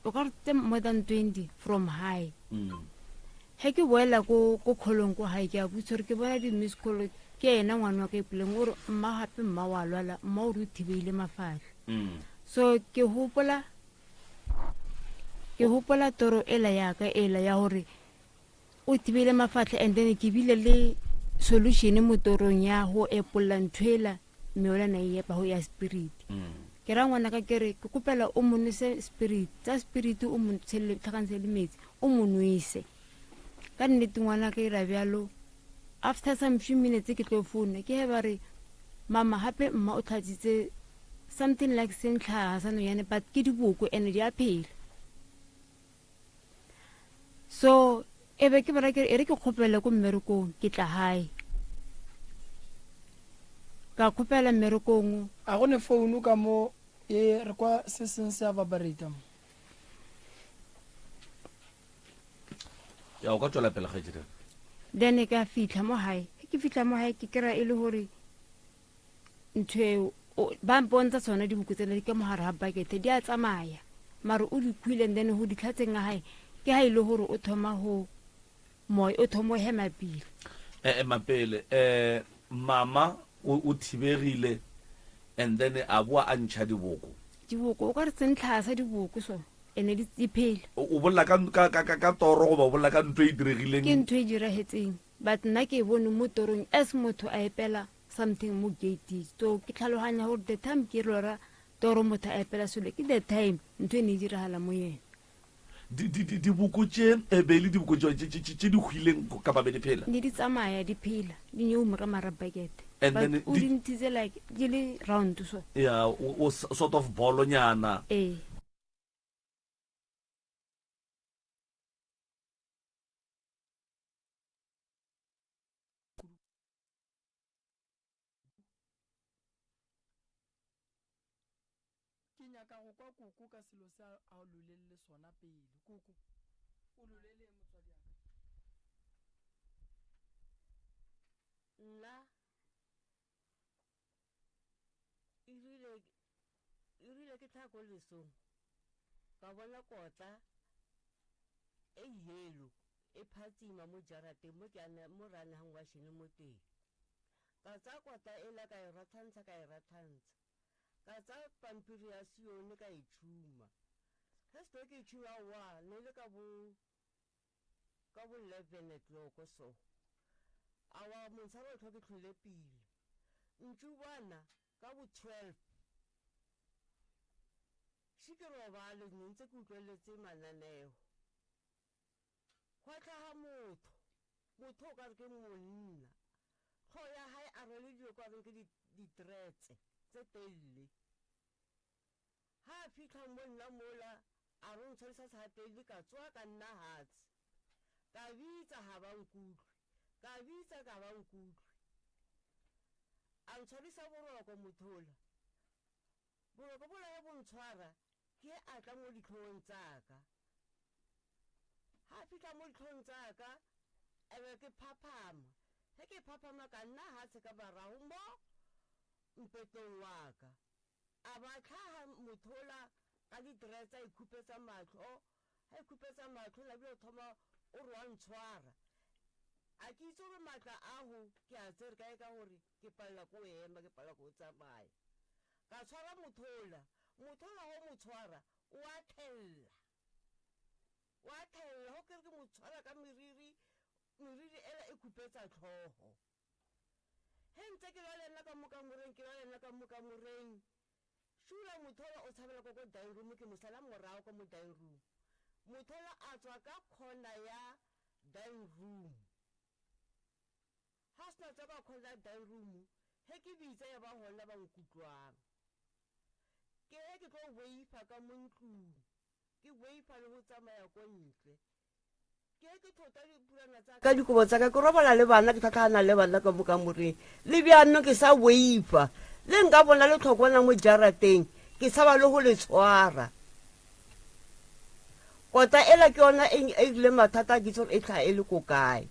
o ka re tse more than 20 from high Ge ke boela ko, ko kholong ko gae, ke a botsa gore ke bona di-miss call, ke ena ngwana wa ka ipoleng o re mma gape mma wa lwala, mma o re o thibeile mafatlha. So ke gopola, ke gopola toro ela ya ka ela ya gore o thibeile mafatlha and then ke bile le solution mo torong ya go epolla ntho ela mme ola na e epa go ya spirit. Ke ra ngwana ka ke re ke kopela o mo nwese spirit, tsa spirit o mo tshele tlhakantshe le metsi o mo nwese. Ka nnete ngwana ka ira bjalo after some few minutes ke tlo founa ke he ba re mama gape mma o tlhatsitse something like sentlhaga sa nonyane but ke diboko and di a phela. So e be ke bara ke re e re ke kgopele ko mmerekong ke tla gae ka kgopela mmerekong. A go ne founu ka mo e re kwa se seng se a vibrate mo. Ya o ka tswela pele kgaetšedi. Then ka fitlha mo gae ge ke fitlha mo gae ke kry-a e le gore ntho eo ba mpontsha tsona diboko tsela di ka mo gare ga bucket di a tsamaya mare o di khwile and then go di tlhatseng ga gae ke ga e le gore o thoma go moya o thoma o hema pele. Eh, ema pele eh mama o o thibegile and then a boa a ntšha diboko. Diboko o ka re sentlhaa sa diboko so ene di di phela. O bolela ka ka ka ka toro goba o bolela ka ntho e diregileng? Ke ntho e diragetseng but nna ke e bone mo torong as motho a epela something mo gate so ke tlhaloganya gore the time ke lora toro motho a epela selo ke the time ntho e ne e diragala mo yena. Diboko tše e be e le diboko tše di hwileng kapa be di phela? Ne di tsamaya di phela di nyeuma ka mara bucket And then o di ntshitse like di le round so. Yeah, o sort of bolonyana. Ee. Ke nyaka go kwa koko ka selo se a loleng le sona pele. Koko, o lolele eng motswadi wa ka? Nna erile erile ke tlha ko lesong ka bona kotla e yellow e phatsima mo jarateng mo ke mo re anegang washene mo teng. Ka tsaya kota ela ka e rathantsha ka e rathantsha. Ka tsaya pampiri ya Sione ka e tšhuma. Ge seno ke e tšhuma aowa ne e le ka bo ka bo 11 o'clock so. Aowa montshare o tlhwa ke tlhole pila. Ntšubana ka bo 12 še ke robale ne ntse ke utlweletse mananeo. Gwa hlaga motho, motho o ka re ke monna, hlogo ya hae a rwele dilo ka reng ke di, ditretse tse telele. Ha a fihla mo nna mola, a re o ntshwarisa sehatelli, ka tsoga ka nna hatshe. Ka bitsa ha ba nkutlwe, ka bitsa ka ba nkutlwe. A ntshwarisa boroko motho ola. Boroko bola ge bo ntshwara, ke a tla mo dihlong tsa ka. Ha a fihla mo dihlong tsa ka, e be ke phaphama. Ge ke phaphama ka nna hatshe ka marago mo mpetong wa ka. A ba hlaga motho ola ka di-dress a ikhupetsa mahlo. Ha ikhupetsa mahlo na bile o thoma o re wa ntshwara. A ke itse gore maatla ago ke a tsere kae ka gore ke palela ke go ema, ke palela ke go tsamaya. Ka tshwara motho ola, motho ola ge o mo tshwara o a thella. O a thella, ge o kere ke mo tshwara ka meriri, meriri ela e khupetsa hlogo. Ge ntse ke lwa le yena ka mo kamoreng, ke lwa le yena ka mo kamoreng, šula motho ola o tshabela ko ko dining room, ke mo sala morago ka mo dining room. Motho ola a tswa ka corner ya dining room. Ga sena tswa ka corner ya dining room, ge ke bitsa ya ba gona ba nkutlwang. Ke ge ke tlo boifa ka mo ntlong, ke boifa le go tsamaya ko ntle. Ke ge ke thota dipulana tsa ka, dikobo tsa ka, ke robala le bana, ke tlhatlhagana le bana ka mo kamoreng. Le bjanong ke sa boifa. Le nka bona letlhokwana mo jarateng, ke tshaba le go le tshwara. Kota ela ke yona e e rileng mathata a ke itse gore e tlhaga e le ko kae.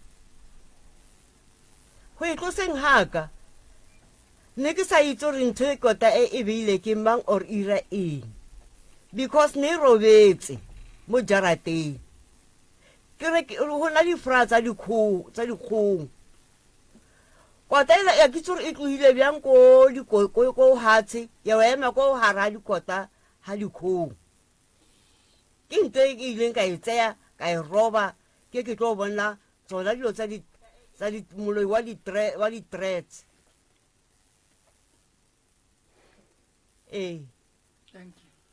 Go e tloseng ga ka, ne ke sa itse gore ntho e kota e e beile ke mang or ira eng because ne e robetse. mo jarateng. Ke re go na difra tsa dikgong tsa dikgong. Kota ela ya ke tsore e tlohile bjang ko diko ko ko hatshe ya wa ema ko hara dikota ha dikgong. Ke ntho e ke ileng ka e tseya ka e roba ke ke tlo bona tsona dilo tsa di tsa di moloi wa di wa di threats. Ee.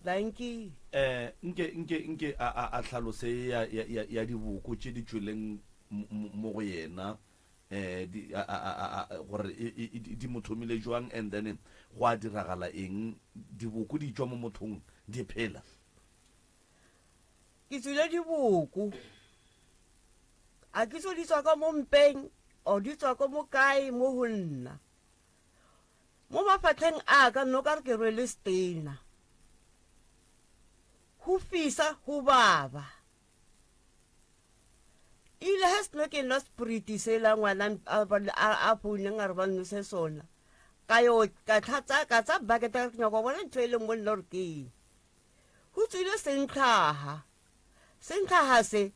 Thank you. Eh, nke nke nke a a a hlalose ya ya ya ya diboko tše di tšweleng mo go yena eh di a a a a gore e, e, e, di mo thomile jwang and then go a diragala eng diboko di tšwa mo mothong di phela. Ke tswile diboko. A ke tso di tswa ka mo mpeng or di tswa ka mo kae mo go nna. Mo mafahleng a ka no ka re ke rwele setena. Go fisa go baba. Ile ge seno ke nwa spriti sela ngwana a founeng a re ba nnose sona. Ka yo ka tlhatsa ka tsa bucket ka ke nyaka go bona ntho e leng mo nna gore ke eng. Go tswile sentlhaga. Sentlhaga se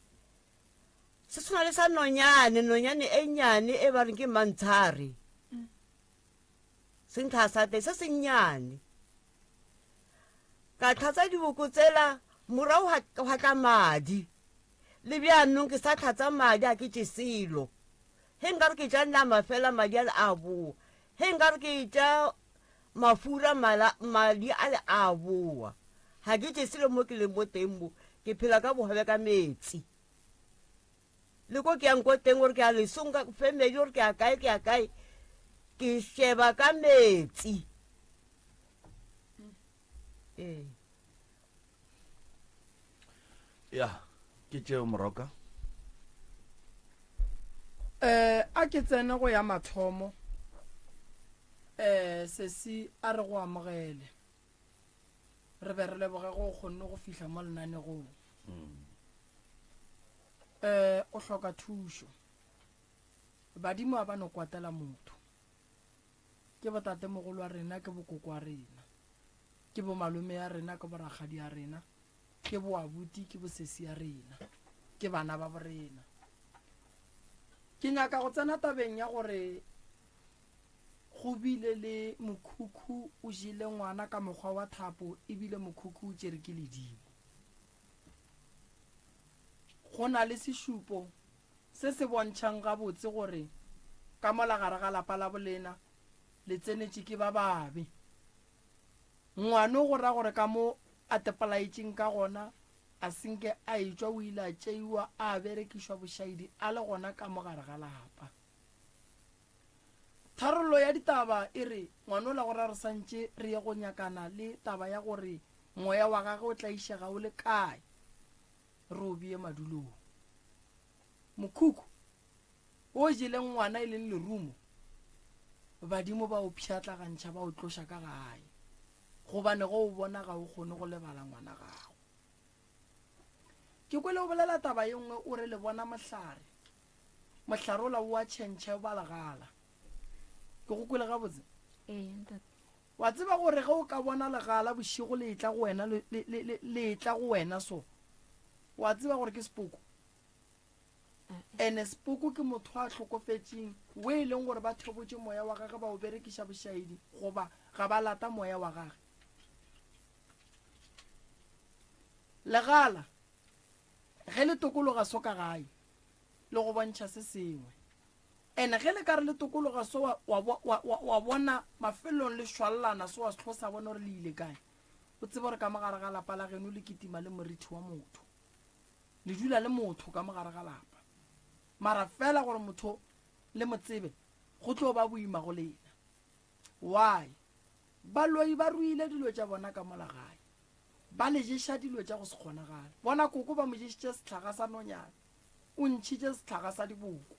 se tshwana le sa nonyane, nonyane e nnyane e ba reng ke mantshare. Sentlhaga sa teng se sennyane. Ka tlhatsa diboko tsela morago gwa tla madi. Le bjanong ke sa tlhatsa madi ga ke tše selo. Ge nkare ke ja nama fela madi ale a boa. Ge nkare ke ja mafura mala madi ale a boa. Ga ke tše selo mo ke leng mo teng mo. Ke phela ka bogobe ka metsi. Le ko ke yang ko teng gore ke ya lesong ka family gore ke ya kae ke ya kae ke sheba ka metsi. Ee. Ya, ke tšeo moroka. Eh, a ke tsene go ya mathomo. Eh, sesi a re go amogele. Re be re leboge go kgonne go fihla mo lenanegong. Eh, o hloka thušo. Badimo a ba no kwatela motho. Ke botatemogolo wa rena, ke bokoko wa rena. Ke bomalome ya rena, ke borakgadi ya rena. Ke boabuti, ke bosesi ya rena. Ke bana ba borena. Ke nyaka go tsena tabeng ya gore go bile le mokhukhu o jele ngwana ka mokgwa wa thapo ebile mokhukhu o tšere ke ledimo. Go na le sešupo se se bontšhang gabotse gore ka mola gare ga lapa la bolena le tsenetše ke ba babe. Ngwano go ra gore ka mo a tepolaetšeng ka gona a se nke a etšwa o ile a tšeiwa a berekišwa bošaedi a le gona ka mo gare ga lapa. Tharollo ya ditaba e re ngwanola go ra re santše re ye go nyakana le taba ya gore moya wa gagwe o tlaišega o le kae, re o bee madulong. Mokhukhu wo jeleng ngwana e leng lerumo, badimo ba o pšhatlagantšha ba o tloša ka gae, gobane ge o bona ga o kgone go lebala ngwana gago. Ke kwele o bolela taba ye nngwe o re le bona mohlare, mohlare ola o a tšhentšha o ba legala. Ke go kwele gabotse? Ee, ntate. Wa tseba gore ge o ka bona legala bošego le etla go wena, le, le, le, le etla go wena so, wa tseba gore ke sepoko? Ene sepoko ke motho a hlokofetšeng we e leng gore ba thobotše moya wa gage ba o berekiša bošaedi goba ga ba lata moya wa gage. Legala ge le tokologa so ka gae le go bontšha se sengwe. Ene ge le ka re le tokologa so wa, wa, wa, wa, wa bona mafelong le šwallana so wa sehlo sa bona gore le ile kae, o tsebe gore ka mogare ga lapa la geno le kitima le morithi wa motho. Le dula le motho ka mogare ga lapa. Mara fela gore motho le mo tsebe go tlo ba boima go lena. Why? Baloi ba ruile dilo tša bona ka mola gae. Ba le ješa dilo tša go se kgonagale. Bona koko ba mo ješitše sehlaga sa nonyana. O ntšhitše sehlaga sa diboko.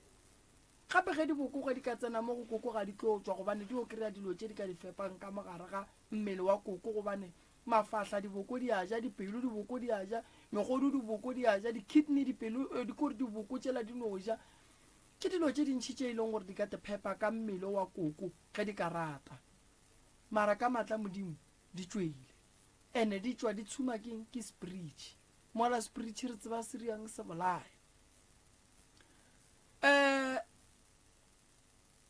Gape ge diboko ge di ka tsena mo go koko ga di tlo tšwa gobane di yo kry-a dilo tše di ka di fepang ka mogare ga mmele wa koko gobane mafahla diboko di a ja, dipelo diboko di a ja, megodu diboko di a ja, di-kidney dipelo eh, dikore diboko tšela di no ja. Ke dilo tše dintši tše e leng gore di ka te phepa ka mmele wa koko ge di ka rata. Mara ka maatla Modimo di tšwele. Ene di tšwa di tshuma keng? Ke spritše. Mola spiritšhi re tseba se riang se bolaya. Um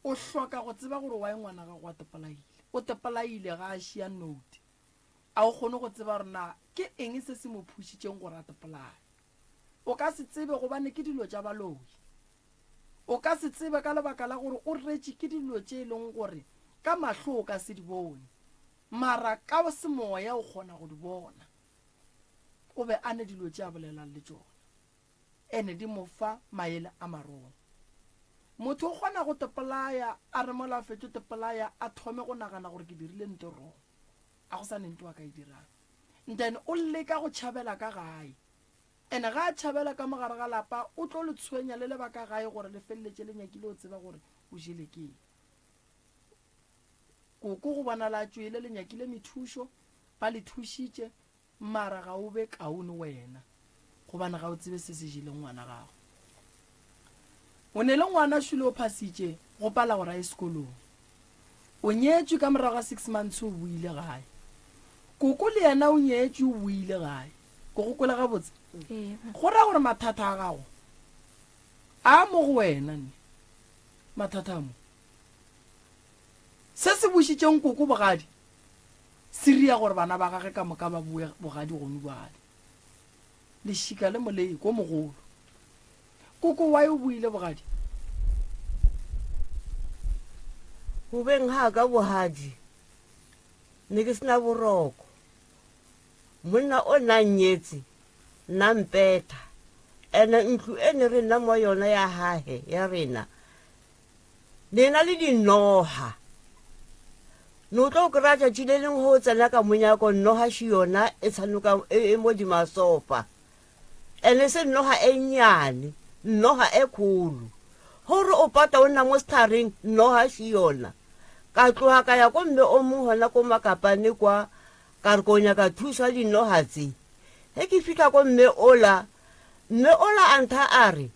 o hloka go tseba gore why ngwana gago a tepolaile. O tepolaile ga a šia note. A o kgone go tseba gore na ke eng se se mo phušitšeng gore a tepolaye. O ka se tsebe gobane ke dilo tša baloi. O ka se tsebe ka lebaka la gore o retše ke dilo tše e leng gore ka mahlo o ka se di bone, mara ka semoya o kgona go di bona. O be a ne dilo tše a bolelang le tšona, ene di mo fa maele a marong. Motho o kgona go tepolaya, a re mola a fetšo tepolaya a thome go nagana gore ke dirile nto wrong, a go sa ne nto a ka e dirang. Then o leka go tšhabela ka gae. Ene ga a tšhabela ka mo gare ga lapa o tlo le tshwenya le le ba ka gae gore le feleletše le nyakile go tseba gore o jele keng. Koko go bonala a tšwele le nyakile methušo, ba le thušitše mara ga o be kaone wena gobane ga o tsebe se se jeleng ngwana gago. O ne le ngwana šule o phasitše go pala gore a ye sekolong. O nyetšwe ka morago ga six months o boile gae. Koko le yena o nyetšwe o boile gae. Ko go kwele gabotse? Go ra gore mathata a gago a mo go wena ne. Mathata a mo. Se se bušitšeng koko bogadi se ria gore bana ba gage ka moka ba boe bogadi gonu bjale. Lešika le moleko o mogolo. Koko why o boile bogadi? Go beng ga ka bogadi ne ke sena boroko. Monna o na nnyetse nna mpetha. Ene ntlo e ne re nna mo yona ya hahe ya rena ne na le dinoga. Ne o tlo kry-a tšatši le lengwe go tsena ka monyako noga še yona e tshanoka e, e modima sofa. Ene se noga e nnyane, noga e kgolo. Gore o pata o nna mo setlhareng, noga še yona. Ka tloga ka ya ko mme o mongwe gona ko Makapane kwa, ka re ko nyaka thuso ya dinoga tse. Ge ke fihla ko mme ola, mme ola a ntha a re,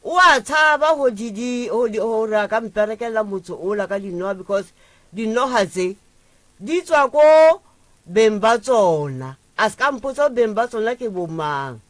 O a tshaba go di di go di gore a ka mperekela motse ola ka dinoga because dinoga tse di tswa ko beng ba tsona. A se ka mpotsa gore beng ba tsona ke bo mang.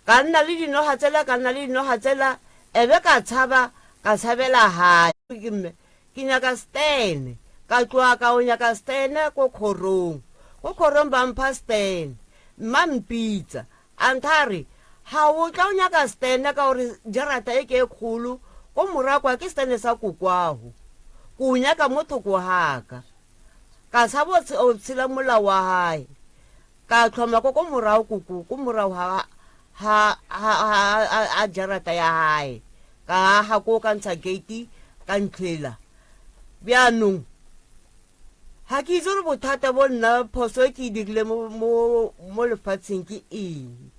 Ka nna le dinoga tsela ka nna le dinoga tsela ebe ka tshaba ka tshabela gae. Ke mme ke nyaka stene ka tloga ka o nyaka stene ko kgorong. Ko kgorong ba mpha stene. Mma mpitsa A ntha a re, Ga o tla o nyaka stene ka gore jarata e ke e kgolo, ko morago kwa ke stene sa kokwago. Ke o nyaka mo thoko ga ka. Ka tshaba go tshela molao wa gae. Ka hloma ko ko morago koko, ko morago ga, ga, ga, ga, ga jarata ya gae. Ka aga ko ka ntsha gate ka ntlhela. Bjanong Ga ke itse gore bothata bo nna phoso e ke e dirile mo, mo, mo lefatsheng ke eng.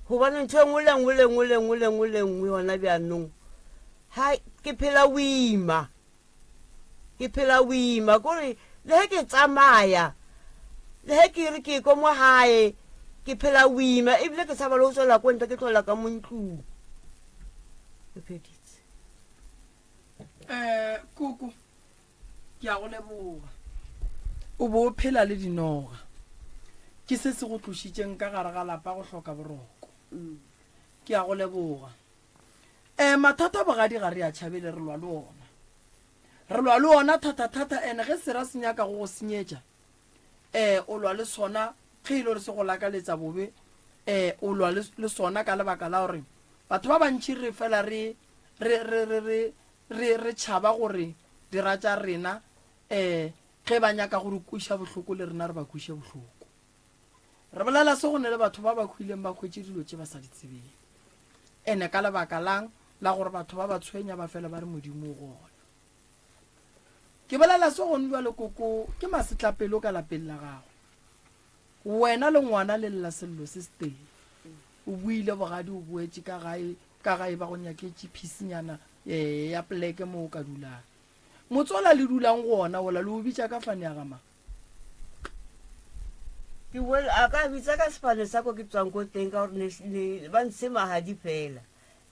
Gobane ntho e nngwe le nngwe le nngwe le nngwe le nngwe le nngwe gona bjanong ga ke phela boima, ke phela boima kore le ge ke tsamaya le ge ke re ke ko mo gae ke phela boima ebile ke tshaba le go tswela ko ntle ke tlola ka mo ntlong. Ke feditse. Um koko ke a go leboga o bo o phela le dinoga ke se se go tlošitšeng ka gare ga lapa go hloka boroko ke a go leboga um mathata bogadi ga re a tšhabele re lwa le ona re lwa le ona thata-thata ene ge sera se nyaka go go senyetša um o lwa le sona ge e le gore se go lakaletsa bobe um o lwa le sona ka lebaka la gore batho ba bantši re fela re re re re re re re tšhaba gore dira tša rena um ge ba nyaka go re kweša bohloko le rena re ba kweše bohloko. Re bolela se go ne le batho ba ba hwileng ba hwetše dilo tše ba sa di tsebeng. Ene ka lebaka lang la gore batho ba ba tshwenya ba fela ba re Modimo o gona. Ke bolela se gone jwale koko ke masetlapelo ka lapeng la gago. Wena le ngwana le lla sello se setee. O buile bogadi o boetše ka gae ka gae ba go nyaketše phisinyana eh, ya pleke mo o ka dulang. Motse ola le dulang go ona ola le o bitša ka fane ya ga mang? Ke well a ka bitsa ka sefane sa ko ke tswang ko teng ka gore ne ba ntshe magadi fela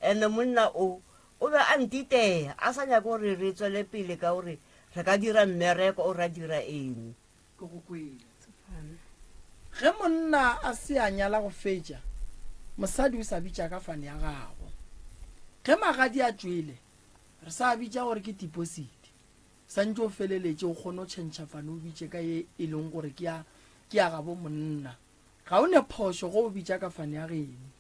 ene monna o o be a ntiteya a sa nyake gore re tswele pele ka gore re ka dira mmereko o ra dira eng. Ke go kwele. Ge monna a se a nyala go fetša, mosadi o sa bitša ka fane ya gabo. Ge magadi a tšwele, re sa bitša gore ke tipositi. Santše o feleletše o kgone go tšhentšha fane o bitše ka ye e leng gore ke ya ke ya gabo monna. Ga o ne phošo ge o bitša ka fane ya geno.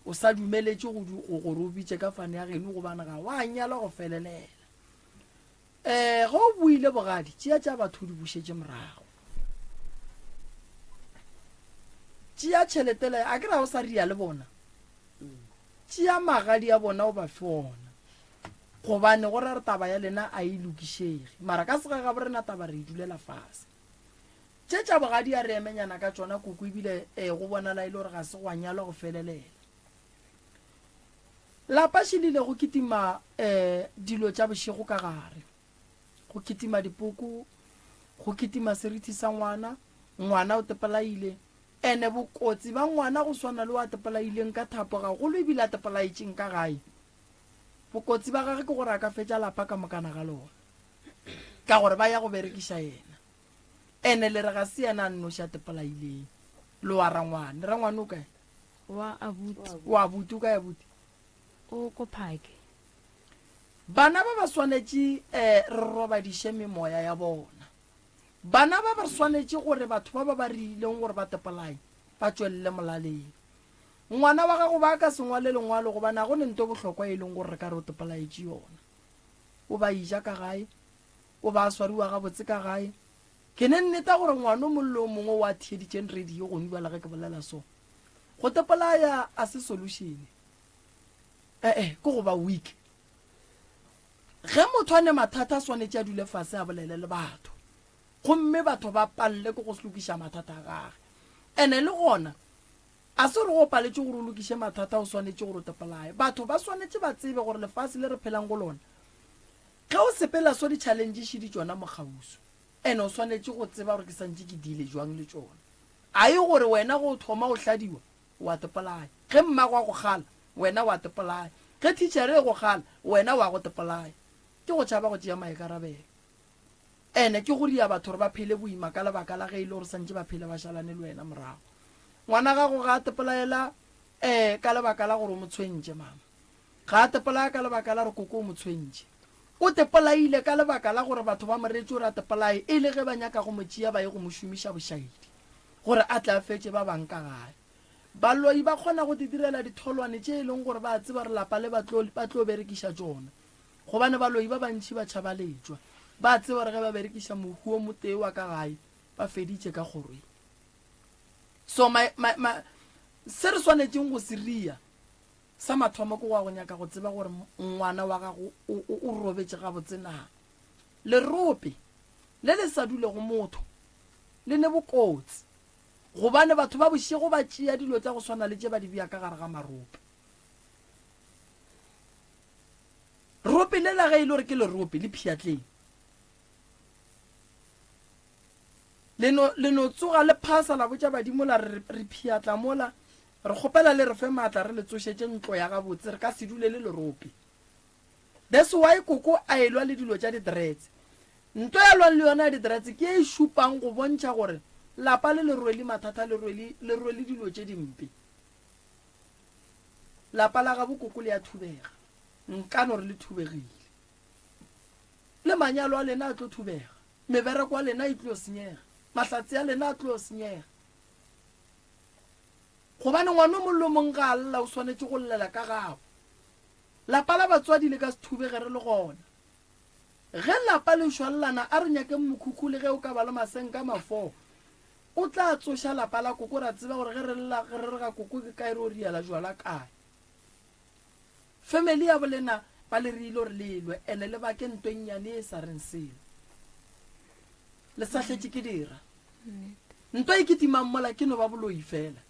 O sa dumeletše go gore o bitše ka fane ya geno gobane ga wa nyalwa go felelela. Ee, ge o boile bogadi, tšea tša batho o di bušetše morago. Tšea tšhelete le, a ke ra o sa ria le bona. Tšea magadi a bona o ba fe ona. Gobane go ra re taba ya lena a e lokišege. Mara ka segagabo rena taba re e dulela fase. Tše tša bogadi a re emenyana ka tšona koko ebile eh, go bonala e le gore ga se gwa nyalwa go felelela. Lapa še le ile go kitima um dilo tša bošego ka gare, go kitima dipoko, go kitima seriti sa ngwana, ngwana o tepelaile. Ene bokotsi ba ngwana go swana le wa tepelaileng ka thapo gagolo ebile a tepelaetšeng ka gae, bokotsi ba gage ke gore a ka fetša lapa ka mokana ga lona ka gore ba ya go berekiša yena. Ene le re ga se yena a nnoši a tepelaileng, le wa rangwane. Rangwane o kae? Wa abuti. Wa abuti, o kae abuti? O ko phake. Bana ba ba swanetše eh, re robadiše memoya ya bona. Bana ba ba swanetše gore batho ba ba ba rileng gore ba tepolae ba tšwelele molaleng. Ngwana wa gago ba ka se ngwale lengwalo gobane a go ne nto bohlokwa e leng gore re ka re o tepolaetše yona. O ba ija ka gae, o ba swariwa gabotse ka gae. Ke ne nneta gore ngwana o mongwe le o mongwe o a theeditšeng radio gone bjala ge ke bolela so. Go tepolaya a se solution. Eh-eh, ke go ba weak. Ge motho a ne mathata a swanetše a dule fase a bolele le batho. Gomme batho ba palele ke go lokiša mathata a gage. Ene le gona a se gore go paletše gore o lokiše mathata o swanetše gore o tepolaye. Batho ba swanetše ba tsebe gore lefase le re phelang go lona ge o sepela so di-challenge šidi tšona mo kgauswi. Ene o swanetše go tseba gore ke santše ke deale jwang le tšona. A e gore wena ge o thoma o hladiwa, o a tepolaya. Ge mmago a go kgala, wena o a tepolaya. Ge thitšhere e go kgala, wena o a go tepolaya. Ke go tšhaba go tšea maikarabelo. Ene ke go ria batho gore ba phele boima ka lebaka la ge e le gore santše ba phele ba šalane le wena morago. Ngwana gago ga a tepolaela um ka lebaka la gore o mo tshwentše, mama. Ga a tepolaya ka lebaka la gore koko o mo tshwentše. O tepolaile ka lebaka la gore batho ba mo reetše gore a tepolaye e le ge ba nyaka go mo tšea ba ye go mo šomiša bošaedi gore a tle a fetše ba bang ka gae. Baloi ba kgona go te direla ditholwane tše e leng gore ba a tseba gore lapa le ba tlo, ba tlo berekiša tšona. Gobane baloi ba bantši ba tšhaba letšwa. Ba a tseba gore ge ba berekiša mohu o motee wa ka gae, ba feditše ka kgoro ye. So my, my, my, se re swanetšeng go se ria, Sa mathomo ke go ya go nyaka go tseba gore ngwana wa gago o, o, o robetše gabotse na. Lerope le le sa dulego motho le ne bokotsi, gobane batho ba bošego ba tšea dilo tša go swana le tše ba di bea ka gare ga marope. Rope lela ge e le gore ke lerope le phiatleng, le no, le no tsoga le phasa la botša badimo la re re phiatla mola, Re kgopela le re fe maatla re le tsošetše ntlo ya gabotse, re ka se dule le lerope. That's why koko a elwa le dilo tša di-dreads. Nto ya lwang le yona ya di-dreads ke e šupang go bontšha gore lapa le le rwele mathata le rwele le rwele dilo tše dimpe. Lapa la gabo koko le a thubega. Nka no re le thubegile. Le manyalo a lena a tlo thubega. Mebereko ya lena e tlo senyega. Mahlatse a lena a tlo senyega. Gobane ngwana o mong le o mong ga a lla o swanetše go llela ka gabo. Lapa la batswadi le ka se thubege re le gona. Ge lapa le šwallana a re nyakeng mokhukhu le ge o ka ba le masenka a mafoo o tla tsoša lapa la koko ra tseba gore ge re lla ge re re ga koko ke kae re o riela jwala kae. Family ya bolena ba le riile gore le lwe ene le bake nto e nnyane e sa reng selo. Le sa hletše ke dira. Ntwa e kitimang mola ke no ba boloi fela.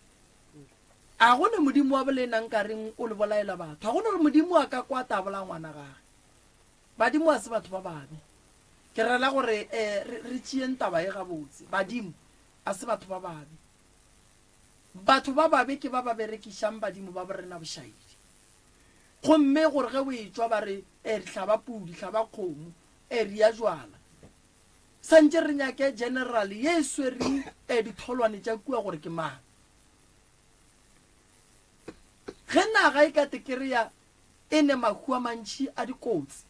A go ne Modimo wa bolena nka reng o le bolaela batho. A go ne gore Modimo a ka kwata a bolaya ngwana gage. Badimo a se batho ba babe. Ke rela gore eh, re, re tšeeng taba e gabotse. Badimo a se batho ba babe. Batho ba babe ke ba ba berekišang badimo ba borena bošaedi. Gomme gore ge o etšwa ba re, eh, hlaba pudi, hlaba kgomo, eh, ria jwala. Santše re nyake general ye e swereng eh, ditholwane tša kua gore ke mang. Ge naga e ka tekereya e ne mahu a mantši a dikotsi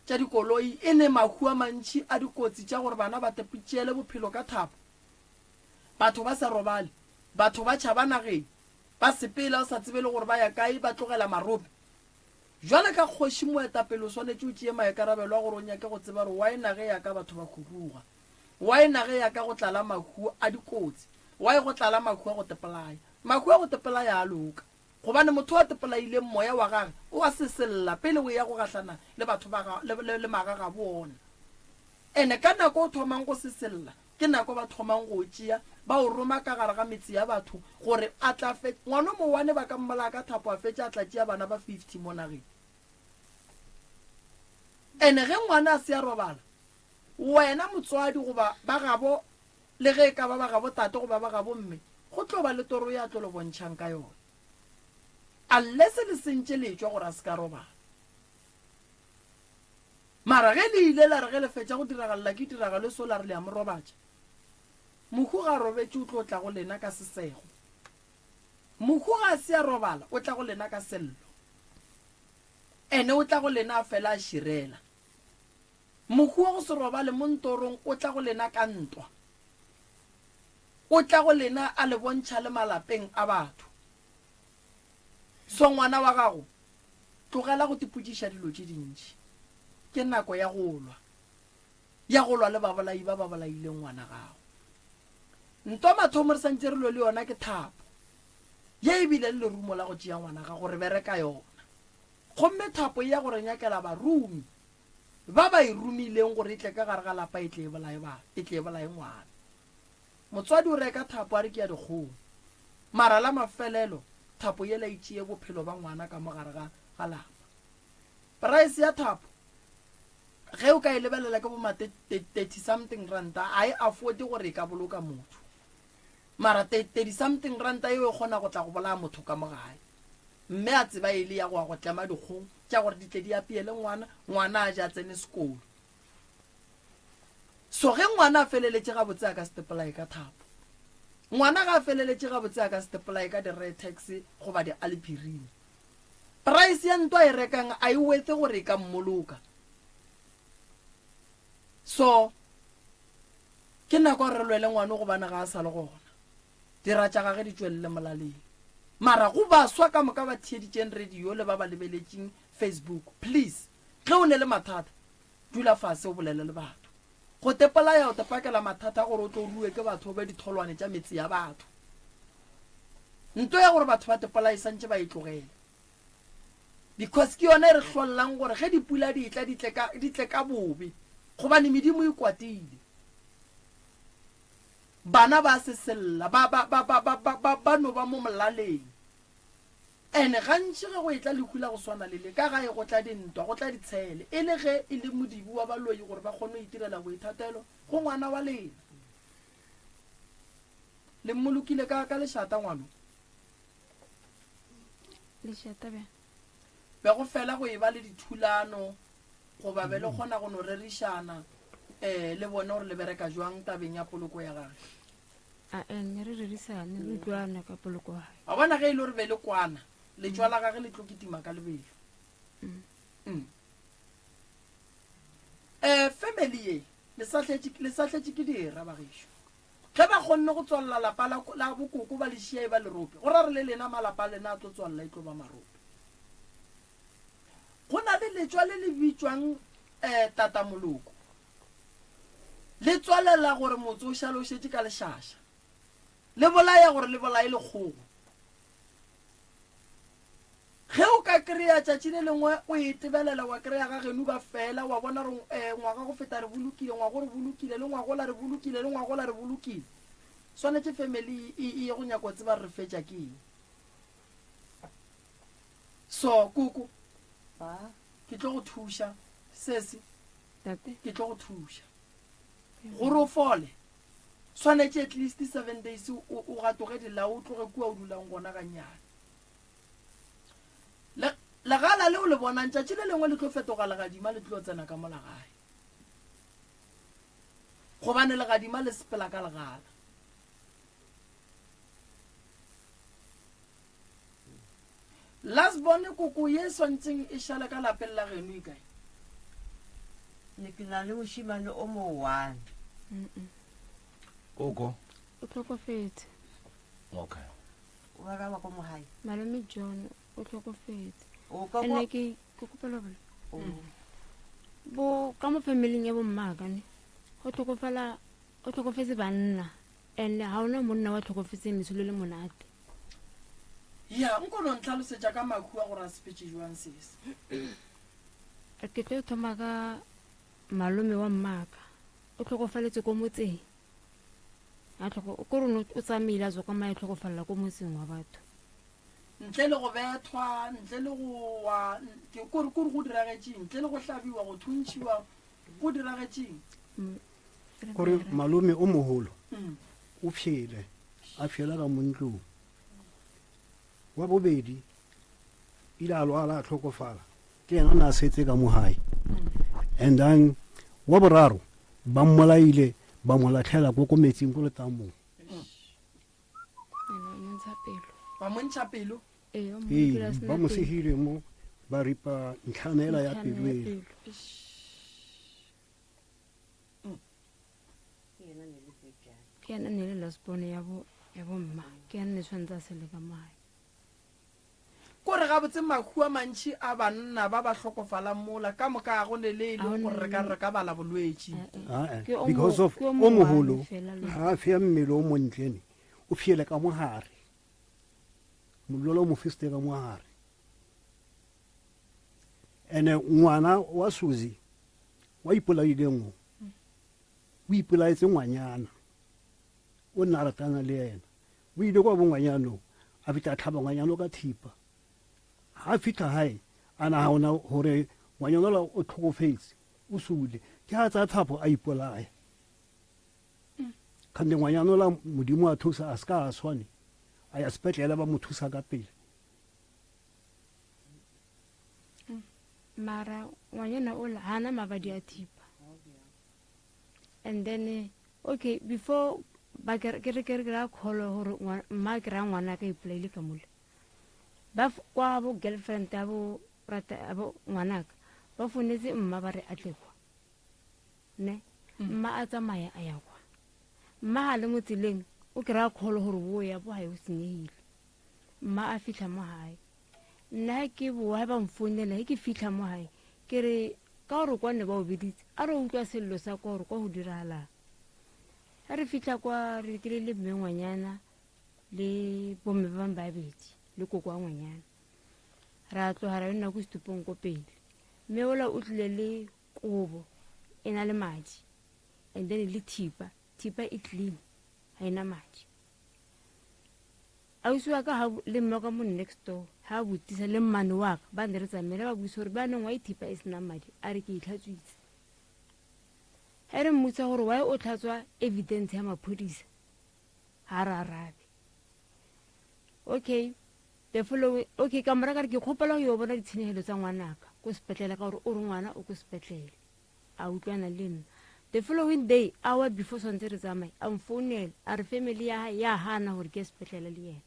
tša dikoloi, e ne mahu a mantši a dikotsi tša gore bana ba tepotšeele bophelo ka thapo, batho ba sa robale, batho ba tšhaba nageng, ba sepela o sa tsebe le gore ba ya kae, ba tlogela marope. Bjale ka kgoši moetapele o swanetše o tšee maikarabelo a gore o nyake go tseba gore why nage ya ka batho ba khuruga, why nage ya ka go tlala mahu a dikotsi, why go tlala mahu a go tepolaya. Mahu a go tepolaya a loka gobane motho a tepolaileng moya wa gage o a sesella pele o eya go gahlana le batho ba ga, le, le, le magagabo ona. Ene ka nako o thomang go sesella Ke nako ba thomang go o tšea, ba o roma ka gare ga metse ya batho gore a tla fe. Ngwano mowane ba ka mmolaya ka thapo a fetša a tla tšea bana ba 50 mo nageng. Ene ge ngwana a se a robala, wena motswadi goba ba gabo le ge e ka ba ba gabo tate goba ba gabo mme, go tlo ba le toro ye a tlo le bontšhang ka yona. Unless le sentše le etšwa gore a se ka robala. Mara ge le ile la re ge le fetša go diragalela ke tiragalo e so la re le a mo robatša, mohu ga a robetše o tlo tla go lena ka sesego. Mohu ga a se a robala o tla go lena ka sello. Ene o tla go lena a fela a širela. Mohu wa go se robale mo ntorong o tla go lena ka ntwa. O tla go lena a le bontšha le malapeng a batho. So ngwana wa gago Tlogela go tipotšiša dilo tše dintši. Ke nako ya go lwa, ya go lwa le babolai ba ba bolaileng ngwana gago. Ntwa mathomo re santše re lwe le yona ke thapo ye e bile le lerumo la go tšea ngwana gago, re bereka yona. Gomme thapo e ya go re nyakela barumi ba ba e romileng gore e tle ka gare ga lapa e tle e bolaye ba, e tle e bolaye ngwana. Motswadi o reka thapo a re ke ya dikgong, mara la mafelelo thapo yela e tšee bophelo ba ngwana ka mo gare ga ga lapa. Price ya thapo ge o ka e lebelela ke bo ma 30 something ranta, a e afford gore e ka boloka motho. Mara 30 something ranta eo e kgona go tla go bolaya motho ka mo gae. Mme a tseba e le ya go ya go tlema dikgong tša gore di tle di apeele ngwana, ngwana a je a tsene sekolo. So ge ngwana a feleletše gabotse a ka se tepolaye ka thapo. Ngwana ga a feleletše gabotse a ka se tepolaye ka di-Retex goba di-Alpirin. Price ya nto a e rekang a e worth gore e ka mmoloka. So ke nako ya gore re lwele ngwano gobane ga a sa le gona. Dira tša gage di tšwelele molaleng. Mara go baswa ka moka ba theeditšeng radio le ba ba lebeletšeng Facebook, please ge o ne le mathata Dula fase o bolele le batho. Go tepolaya o tepakela mathata a gore o tlo rue ke batho o be ditholwane tša metse ya batho. Nto ya gore batho ba tepolaye santše ba e tlogele. Because ke yona e re hlollang gore ge dipula di etla di tle ka, di tle ka bobe. Gobane medimo e kwatile. Bana ba sesella, ba, ba, ba, ba, ba, ba, ba, ba no ba mo molaleng. Ene gantši ge go etla lehu la go swana le le, ka gae go tla dintwa, go tla ditshele, e le ge e le modibi wa baloi gore ba kgone go itirela boithatelo go ngwana wa lena. Le mmolokile ka, ka lešata ngwano? Lešata bjang? Be go fela go eba le dithulano goba be le kgona go no rerišana um le bone gore le bereka jwang tabeng ya poloko ya gage? A ne re rerisane, re utlwana ka poloko ya hae. Wa bona ge e le gore be le kwana, letšwa la gage le tlo kitima ka lebelo. Mm. Eh, family ye le sahletše le sahletše ke dira bagešo. Ge ba kgonne go tswalela lapa la, la bokoko ba le šia e ba lerope, go ra re le lena malapa a lena a tlo tswalela e tlo ba marope. Go na le letšwa le le bitšwang eh, tatamoloko. Le tswalela gore motse o šale o šetše ka lešaša. Le bolaya gore le bolaye lekgogo. Ge o ka kry-a tšatši le lengwe o e tebelela wa kry-a ga geno ba fela wa bona gore um ngwaga go feta re bolokile, ngwago re bolokile, le ngwagola re bolokile, le ngwagola re bolokile. Swanetše family e ye go nyaka go tseba re fetša ke eng. So koko, ke tlo go thuša sesi. Tate. Ke tlo go thuša. Gore o fole, swanetše at least seven days o, o gatoge dilao o tloge kua o dulang gona gannyane. Le, legala leo le bonang tšatši le lengwe le tlo fetoga legadima le tlo tsena ka mola gae. Gobane legadima le sepela ka legala. Last born koko ye swantseng e šale ka lapeng la geno e kae? Ne ke na le mošemane o mo one. Koko. O hlokofetse. Okay. O araba ko mo gae. Malome John o hlokofetse. O ka Ene ke ke kgopela gore bo ka mo familing ya bo mmaka ne go tlhokofala o tlhokofetse banna and ga ona monna wa tlhokofetseng lesolo le monate. Ya nko no ntlhalosetša ka makhu a gore a sepetše jwang sese. Ke tlo thoma ka malome wa mmaka o tlhokofaletse ko motseng a tlhoko ko rone o tsamaile a tswa kwa mae tlhokofalela ko motseng wa batho. Ntle le go bethwa, ntle le go wa, ke kore kore go diragetšeng, ntle le go hlabiwa, go thuntšhiwa, go diragetšeng. Kore malome o mogolo o pšhele, a pšhela ka mo ntlong. Wa bobedi ile a lwala a tlhokofala, ke yena na setse ka mo gae. And then wa boraro ba mmolaile ba mo latlhela ko ko metsing ko letamong. Ba mo ntšha pelo. Ee, ba mo Ee, dira sena ba mo pelo. segile mo ba ripa ntlhana ela ya Ntlhana pelo ya ela. pelo. Ke yena ne le last born ya bo ya bo mma. Ke yena ne tshwanetse a sele ka mo gae. Ko re gabotse mahu a mantši a banna ba ba hlokofalang mola ka moka ga go ne le e leng gore re ka re ka bala bolwetši. Ah, eh, Ke o mo- because of ke o o mo mogolo one fela le- ga a fea mmele o montle ne o fiele ka mogare mollo o mo fisitse ka mogare ene ngwana wa Suzy wa ipolaileng o o ipolaetse ngwanyana o nna a ratana le ena O ile kwa bongwanyanong, a fihla a hlaba ngwanyano ka thipa. Ga a fihla gae, a nagana gore ngwanyana ola o hlokofetše, o sule. Ke ga tsaya thapo a ipolaya. Kgante ngwanyana ola Modimo a thusa a se ka a swane, a ya sepetlele ba mo thusa ka pele. Mara ngwanyana ola ga ana mabadi a thipa. And then Okay before ba ke re ke re ke ra kgolo gore mma ke ra ngwana ka ipolaile ka mole ba kwa bo girlfriend ya bo rata ya bo ngwanaka ba fonetse mma ba re a tle kwa ne mm. mma a tsamaya a ya kwa mma ga le mo tseleng o ke ra kgolo gore bo ya bo ga e o senyegile mma a fitlha mo gae nna ke boa ba mfounela ge ke fitlha mo gae ke re ka gore kwa ne ba o biditse a re utlwa sello sa kwa gore kwa go diragalang ge re fitlha kwa re kile le mme ngwanyana le bomme ba bangwe babedi le koko wa ngwanyana ra tloga ra yo nna ko setupong ko pele mme ola o tlile le kobo e na le madi and then le thipa thipa e clean ga e na madi Ausi wa ka ha le mme wa ka mo next door ha botsisa le mmane wa ka ba ne re tsamaile ba buisa gore ba neng wa ithipa e senang madi a re ke itlhatswitse ge re mmotsa gore why o tlhatswa evidence ya maphodisa ga re arabe okay the following okay ka mora ka re ke kgopela go yo bona ditshenyegelo tsa ngwanaka ko sepetlele ka gore o re ngwana o ko sepetlele A utlwana le nna. The following day, hour before swantse re tsamaye, a mfounela, a re family ya hae ya hana gore ke ye sepetlele le yena.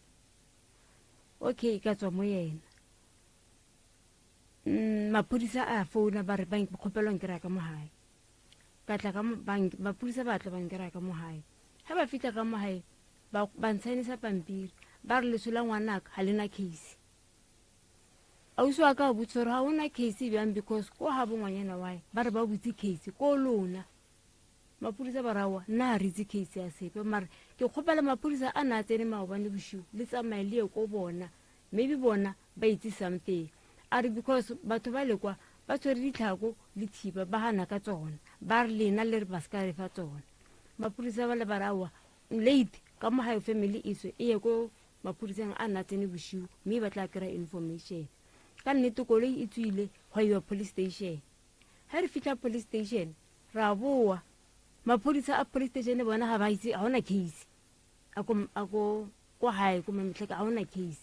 Okay, ka tswa mo yena. Mm, maphodisa a founa ba re ba kgopelwa nkry ka mo gae. Ka tla ka maphodisa ba tla ba nkry ka mo gae. Ha ba fitlha ka mo gae, ba ba ntshaenisa pampiri, ba re leso la ngwanaka ga le na case. Ausi wa ka a botsa gore ga ona case bjang because ko ga bongwanyana wae ba re ba butse case ko lona maphodisa ba rawa nna ga re itse case ya sepe mare ke kgopela maphodisa a na a tsene maobane bosigo le tsamaye le ye ko bona maybe bona ba itse something a re because batho ba lekwa ba tshwere ditlhako le thipa ba gana ka tsona ba re lena le re ba se ka re fa tsona maphodisa ba le ba rawa late ka mo gae family iswe e ye ko Maphodiseng a nna tsene bošiu mme ba tla kry-a information. Ka nnete koloi e tswile gwa iwa police station. Ge re fitlha police station ra boa maphodisa a police station bona ga ba itse ga ona case a ko a ko ko gae ko mametlheka ga ona case.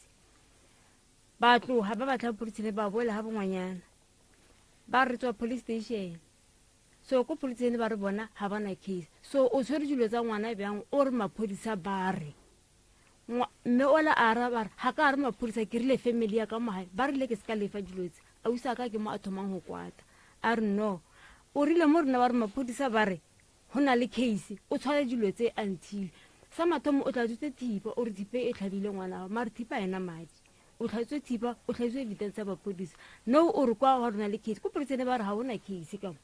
Ba tloga ba batla police station ba boela ga bongwanyana ba re tswa police station. So ko poliseng ba re bona ga ba na case. So o tshwere dilo tsa ngwana bjang o re maphodisa ba re. Mme ola a araba a re ga ka re maphodisa ke rile family ya ka mo gae ba rile ke se ka lefa dilo tse. Ausi a ka ke mo a thomang go kwata. A re no. O rile mo rena ba re maphodisa ba re go na le case o tshware dilo tse until sa mathomo o tlatswitse thipa o re thipa e tlhabile ngwana wa mare thipa ena madi. O tlhatswe thipa, o tlhatswe evidence ya maphodisa. No o re kwa wa rona le case. Ko poliseng ba re ga ona case ka mo.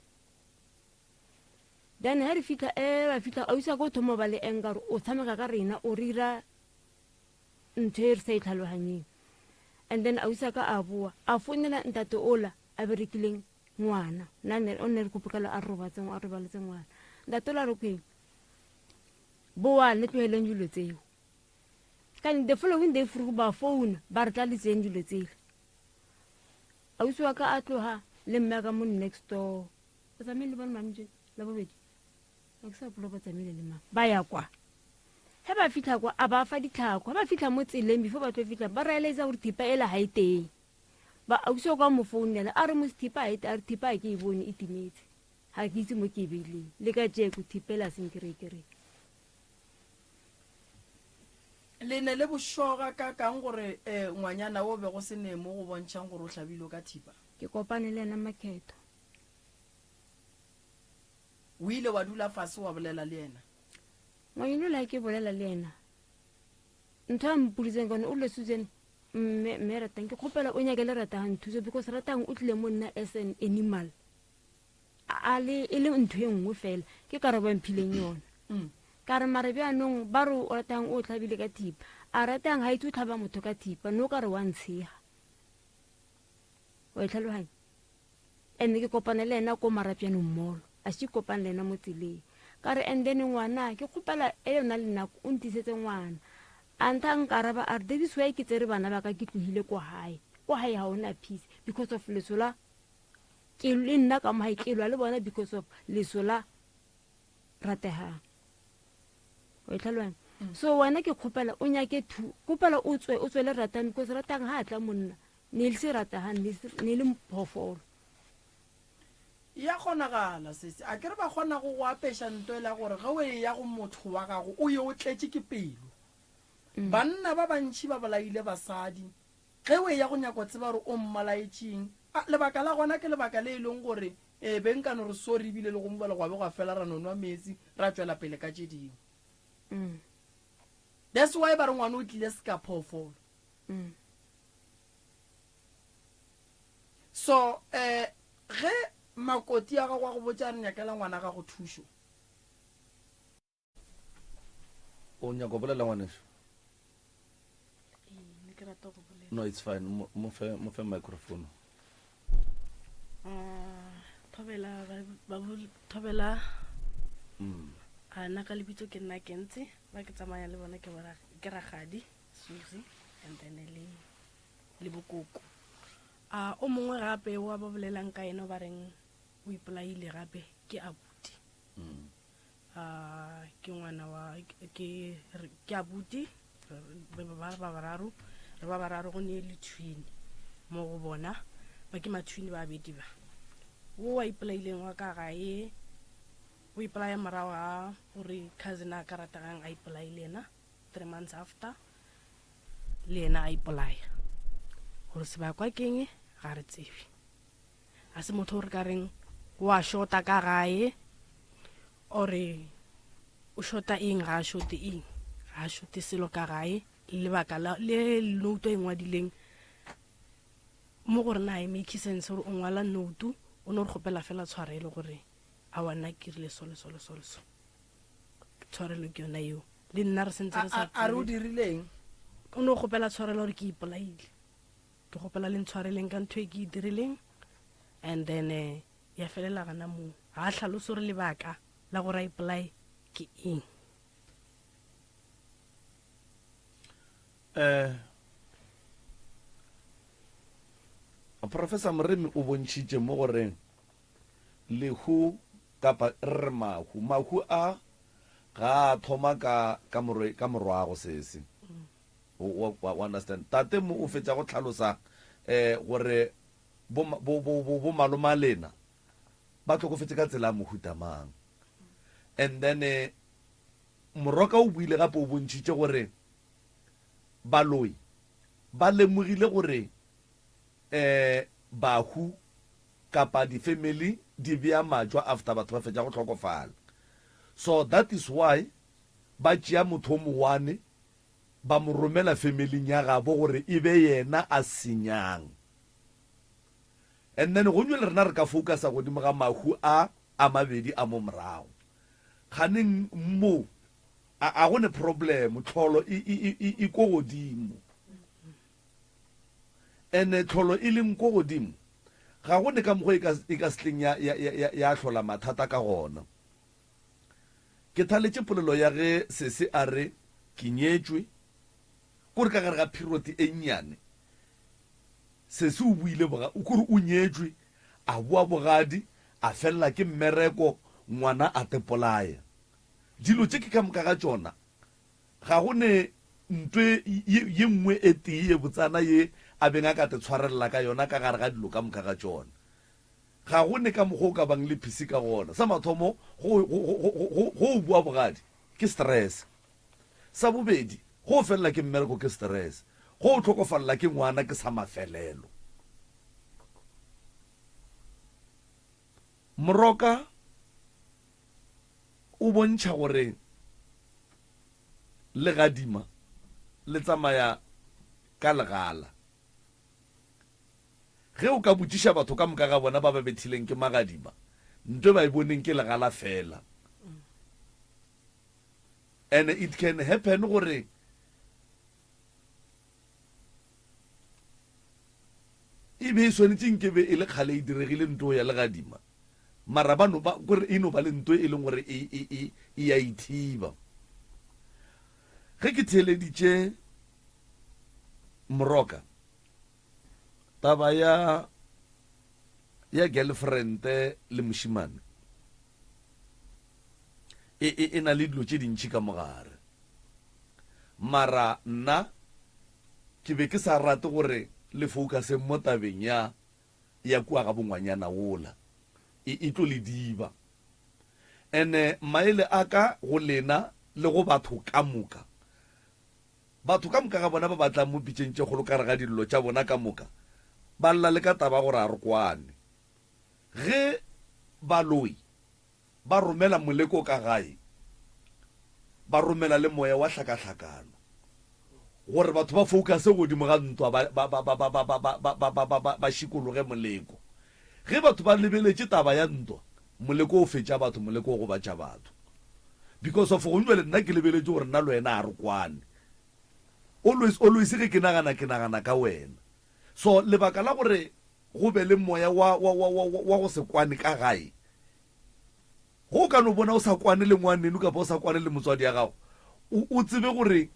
Then ha re fitlha eh ba fitlha ausi a ko thoma ba le anger o tshameka ka rena o re ira ntho e re sa e tlhaloganyeng. And then ausi a ka a boa a founela ntate ola a berekileng ngwana. Nna ne o ne re kopokela a robatse a robaletse ngwana. Ntate ola re kweng boa le tlogeleng dilo tseo. Kane the following day vroeg ba founa ba re tla le tseyeng dilo tsele. Ausi wa ka a tloga le mme ka mo next door. Ba tsamaile le bone mame la bobedi. Ga ke sa gopola ba tsamaile le mang. Ba ya kwa. Ge ba fitlha kwa a ba fa ditlhako. Ge ba fitlha mo tseleng before ba tlo fitlha ba realize gore thipa ela ga e teng. Ba ausi wa kwa mo founela a re mos thipa ga e teng a re thipa ga ke e bone e timetse. Ga ke itse mo ke e beileng. Le ka jeko thipa ela seng ke re ke re. Le ne le bošoga kakang gore eh, ngwanyana wo be go se ne mo go bontšhang gore o hlabilwe ka thipa? Ke kopane le yena Makhetho. O ile wa dula fase wa bolela le yena? Ngwanyana yola ke bolela le yena, ntho a mpoditseng ka yone o rile Susan, mme mme Ratang ke kgopela o nyakele Ratang thuso because Ratang o tlile mo nna as an animal. A le e le ntho e nngwe fela ke karabo ya mphileng yona. Mm. Ka re mare bjaanong ba re o ratang o tlhabile ka thipa. A ratang ga itse o tlhaba motho ka thipa no ka re wa ntshega. Wa e tlhaloganya? And ke kopane le ena ko Marapjanong mall. A se kopane le ena mo tseleng. Ka re and then ngwana ke kgopela e yona le nako o ntisetse ngwana. A ntha nkaraba a re that is why ke tsere bana ba ka ke tlogile ko gae. Ko gae ga ona peace because of leso la ke le nna ka mo gae ke lwa le bona because of leso la rategang o e tlhaloganya mm. so wena ke kgopela o nyake thu kgopela o tswe o tswele ratang because ratang ga a tla monna ne le se rategang ne le phoofolo ya kgonagala sese a ke re ba kgona go go apeša nto e la gore ge o e ya go motho wa gago o ye o tletše ke pelo mm. banna ba bantšhi ba bolaile basadi Ge o eya go nyaka go tseba gore o mmolaetšeng, a lebaka la gona ke lebaka le e leng gore e be nka no re sorry ebile le go mobala gwa be gwa fela ra no nwa meetse ra tšwela pele ka tše dingwe. Mm. That's why ba re ngwana o tlile seka phoofolo. Mm. So eh ge makoti a gago a go botša a re nyakela ngwana gago thušo, O nyaka go bolela ngwaneso? Ee, ne ke rata go bolela. No, it's fine. Mo mo fe mo fe microphone. Ah, thobela ba ba bol- thobela Mm. a nna ka lebitso ke nna kentse ba ke tsamaya le bona ke bona ke ragadi Suzy and then le le bokoko a o mongwe gape wa ba bolelang ka ena o ba reng o ipolaile gape ke abuti Mm. A ke ngwana wa ke ke abuti ba ba ba bararo re ba bararo go ne le twin mo go bona ba ke matwin ba bedi ba wo wa ipolaileng wa ka gae o ipolaya morago ga gore cousin a ka rategang a ipolaile ena three months after le yena a ipolaya gore sebakwa keng ga re tsebe A se motho o re ka reng wa shota ka gae ore o shota eng ga a shote eng ga a shote selo ka gae lebaka la le note e ngwadileng mo go rena e make sense gore o ngwala note o no re kgopela fela tshwarelo gore a wa nna ke rile so le so le so le so tshwarelo ke yona eo le nna re sentse re sa a re o dirileng o no kgopela tshwarelo gore ke ipolaile Ke kgopela le ntshwareleng ka ntho e ke e dirileng and then eh, ya felela gana moo ga a tlhalose gore lebaka la gore a ipolae ke eng Eh, Professor Moremi o bontšhitše mo gore lehu kapa re re mahu, mahu a ga a thoma ka ka morwe ka morwago sese. Wa, wa, wa understand? Tate mo o fetša go hlalosa eh gore bo, bo, bo, bo, bo maloma lena. Ba hlokofetše ka tsela ya mohuta mang. And then eh, Moroka o buile gape o bontšhitše gore baloi ba lemogile gore eh bahu kapa di family di bea majwa after batho ba fetša go hlokofala. So that is why ba tšea motho o mowane ba mo romela familing ya gabo gore e be yena a senyang. And then gonywe le rena re ka focusa godimo ga mahu a a mabedi a mo morago. Kganeng mo a, a go ne problem, tlholo e, e, e, e, e ko godimo. Ene tlholo e leng ko godimo, ga go ne ka mokgwa e ka, e ka setleng ya, ya, ya, ya, ya hlola mathata ka gona. Ke thaletše polelo ya ge sese a re ke nyetšwe, kore ka gare ga period e nnyane, Sesi o buile boga, kore o nyetšwe, a boa bogadi, a felela ke mmereko, ngwana a tepolaya. Dilo tše ke ka moka ga tšona, ga go ne ntwe ye, ye nngwe e tee ye botsana ye a beng a ka te tshwarelela ka yona ka gare ga dilo ka moka ga tšona. Ga go ne ka mokgwa o ka bang le phisi ka gona. Sa mathomo, go, go, go, go, go, go o boa bogadi, ke stress. Sa bobedi, go o felela ke mmereko ke stress. Go o hlokofalela ke ngwana ke sa mafelelo. Moroka o bontšha gore legadima le tsamaya ka legala. Ge o ka botšiša batho ka moka ga bona ba ba bethileng ke magadima, nto e ba e boneng ke legala fela. And it can happen gore e be e swanetše nke be e le kgale e diregile nto ya legadima, mara ba no ba kore e no ba le nto e leng gore e, e, e, e ya ithiba. Ge ke theeleditše Moroka, taba ya ya girlfriend le mošimane e, e, e na le dilo tše dintši ka mogare. Mara nna ke be ke sa rate gore le focuseng mo tabeng ya ya kua ga bongwanyana wola, e, e tlo le diba. Ene maele a ka go lena le go batho ka moka, Batho ka moka ga bona ba ba tlang mo pitšeng tše kgolo ka gare ga dillo tša bona ka moka, ba lla le ka taba ya gore a re kwane. Ge baloi ba romela moleko ka gae, ba romela le moya wa hlakahlakano gore batho ba focuse godimo ga ntwa ba, ba, ba, ba, ba, ba, ba, ba, ba, ba, ba, ba, ba šikologe moleko. Ge batho ba lebeletše taba ya ntwa, moleko o fetša batho, moleko o gobatša batho. Because of gong jwale nna ke lebeletše gore nna le wena ga re kwane. Always, always ge ke nagana, ke nagana ka wena. So lebaka la gore go be le moya wa, wa, wa, wa, wa go se kwane ka gae, ge o ka no bona o sa kwane le ngwaneno kapa o sa kwane le motswadi ya gago, o, o tsebe gore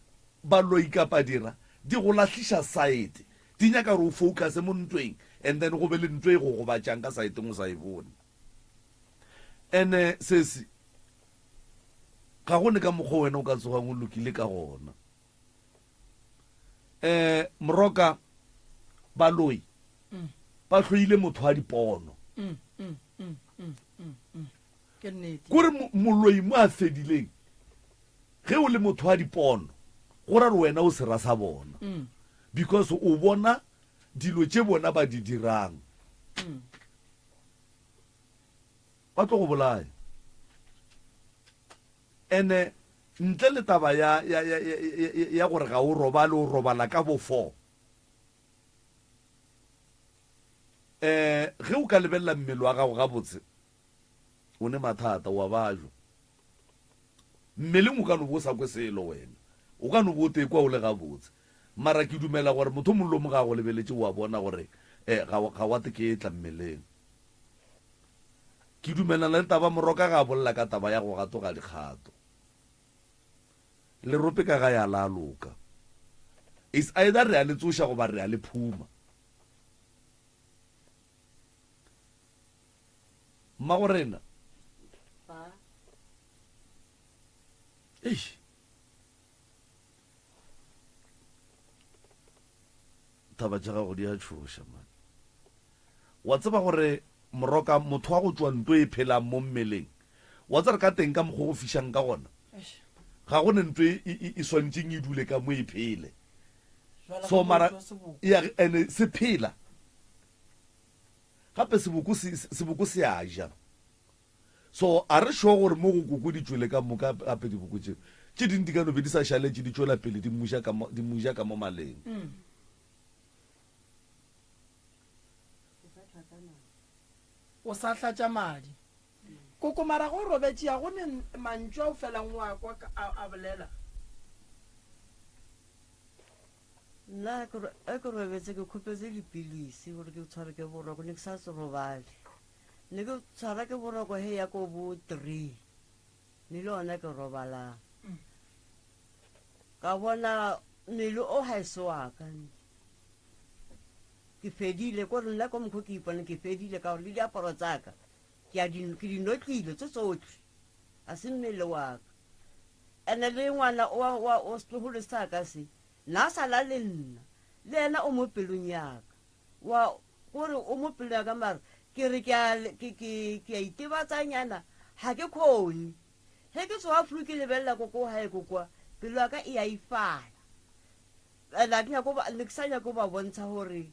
baloi kapa dira di go lahliša saete. Di nyaka gore o focuse mo ntweng and then go be le ntwe e go gobatšang ka saeteng o sa e bone. Ene sesi, ga go ne ka mokgwa wena o ka tsogang o lokile ka gona. Um Moroka, baloi ba hloile motho wa dipono. Ke nnete. Kore moloi mo a fedileng, ge o le motho wa dipono, go ra gore wena o sera sa bona. Because o bona dilo tše bona ba di dirang. Ba tlo go bolaya. Ene ntle le taba ya, ya, ya, ya, ya, ya gore ga o robale, o robala ka bo 4. Eh, ge o ka lebelela mmele wa gago gabotse, o ne mathata, wa bajwa. Mmeleng o ka no bo o sa kwe selo wena. O ka no bo o tekwa o le gabotse. Mara ke dumela gore motho o mongwe le o mongwe ga a go lebeletše o a bona gore eh, ga, ga wa teketla mmeleng. Ke dumelana le taba Moroka ga a bolela ka taba ya go gatoga dikgato. Lerope ka gae a la loka. It's either re a le tsoša goba re a le phuma. Mmagorena. Ba. Eish. Taba tša gago di a tšhoša man. Wa tseba gore. Moroka, motho wa go tšwa nto e phelang mo mmeleng, wa tseba ka teng ka mokgwa go fišang ka gona, ga go ne nto e, e, e swanetšeng e dule ka mo e phele. So mara, ya, ene se phela. Gape seboko se, seboko se a ja. So a re sure gore mo go koko di tšwele ka moka gape diboko tše. Tše ding di ka no be di sa šaletše di tšwela pele di muša ka mo, di muja ka mo maleng. O sa hlatša madi. Koko mara ge o robetše ya go ne mantšu a o felang o a kwa a bolela. Nna ge ke robetse ke kgopetse dipilisi gore ke tshware ke boroko ne ke sa robale. Ne ke tshwara ke boroko he ya ko bo 3. Ne le ona ke robalang. Ka bona mmele o ha e se wa ka. Ke fedile ko re nna ko mokgo ke ipone ke fedile ka gore le diaparo tsa ka ke a di ke di notlile tse tsotlhe ga se mmele wa ka ene le ngwana wa wa o setlogolo sa ka se na sa la le nna le yena o mo pelong ya ka wa gore o mo pelong ya ka mara ke re ke a ke ke ke a itebatsanyana ga ke kgone ge ke tsoga flu ke lebelela ko ko gae ko kwa pelo ya ka e a ifala And a ke nyako ba, ne ke sa nyako ba bontsha gore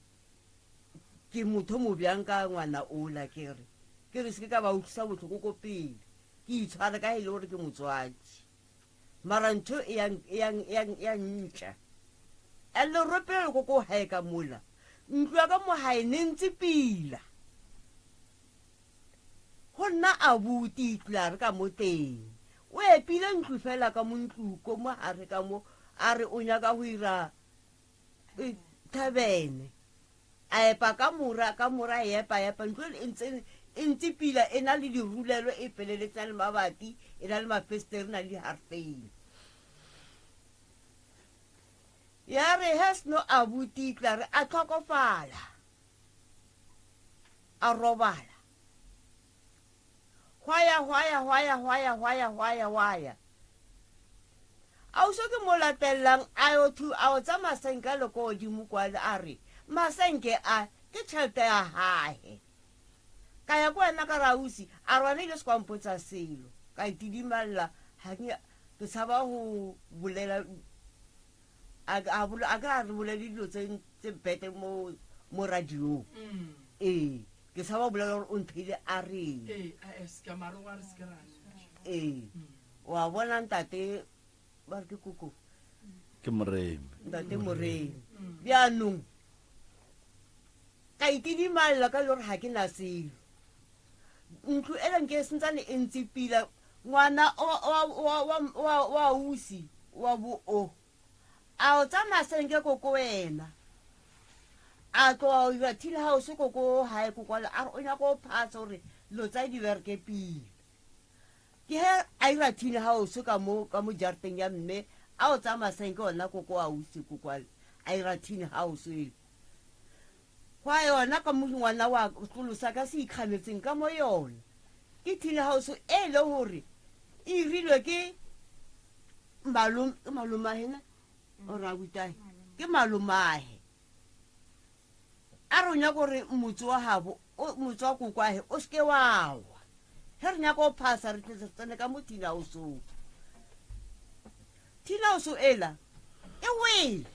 ke motho mo bjang ka ngwana ola ke re ke re se ke ka ba utlwisa botlhoko ko pele ke itshware ka e le gore ke motswadi mara ntho e ya e ya e ya e ya ntša and lerope le ko ko gae ka mola ntlo ya ka mo gae ne ntse pila Go nna abuti tlare ka mo teng. O epile ntlo fela ka mo ntlong ko mo gare ka mo a re o nyaka go ira e, thabene. A epa ka mora ka mora a epa epa ntlo e ntse e ntse pila e na le dirulelo e feleletse na le mabati e na le mafestere e na le diharfeine. Ya re he seno abuti tlare a tlhokofala. A robala. Hwa ya, hwa ya, hwa ya, hwa ya, hwa ya, hwa ya, hwa ya. Ausi ke mo latellang a yo thu a o tsa masenke a le ko godimo kwale a re masenke a ke tšhelete ya gahe. Ka ya ko wena ka re ausi a re wena ile se kwa mpotsa selo ka itidimalela ga ke ke tshaba go bolela a a bolo a ka re bolele dilo tse tse bete mo mo radiong mm. ee ke tshaba bolela gore o ntheile a reng ee, ee mm. wa bona ntate ba re ke koko ke moremi ntate moremi mm. bjaanong ka itidimalela ka le gore ga ke na selo ntlo e leng ke sentsane e ntse pila ngwana wa ausi wa bo o a o tsamaya senke koko wena a tloa o dira till house koko gae kokwale a re o nyaka o phasa gore dilo tsa di bereke pila ke he a ira tin house ka mo ka mo jarateng ya mme a o tsamaya senke ona koko ausi kokwale a ira tin house ele Gwa yona ka mo ngwana wa setlolo sa ka se ikgametseng ka mo yona. Ke tin house e le gore e irilwe ke malom ke malomahe ne or abutahe ke malomahe a re o nyaka gore motse wa gabo motse wa kokwahe o seke wa wa ge re nyaka go phasa re tle re tsene ka mo tin house-ong tin house ela e wele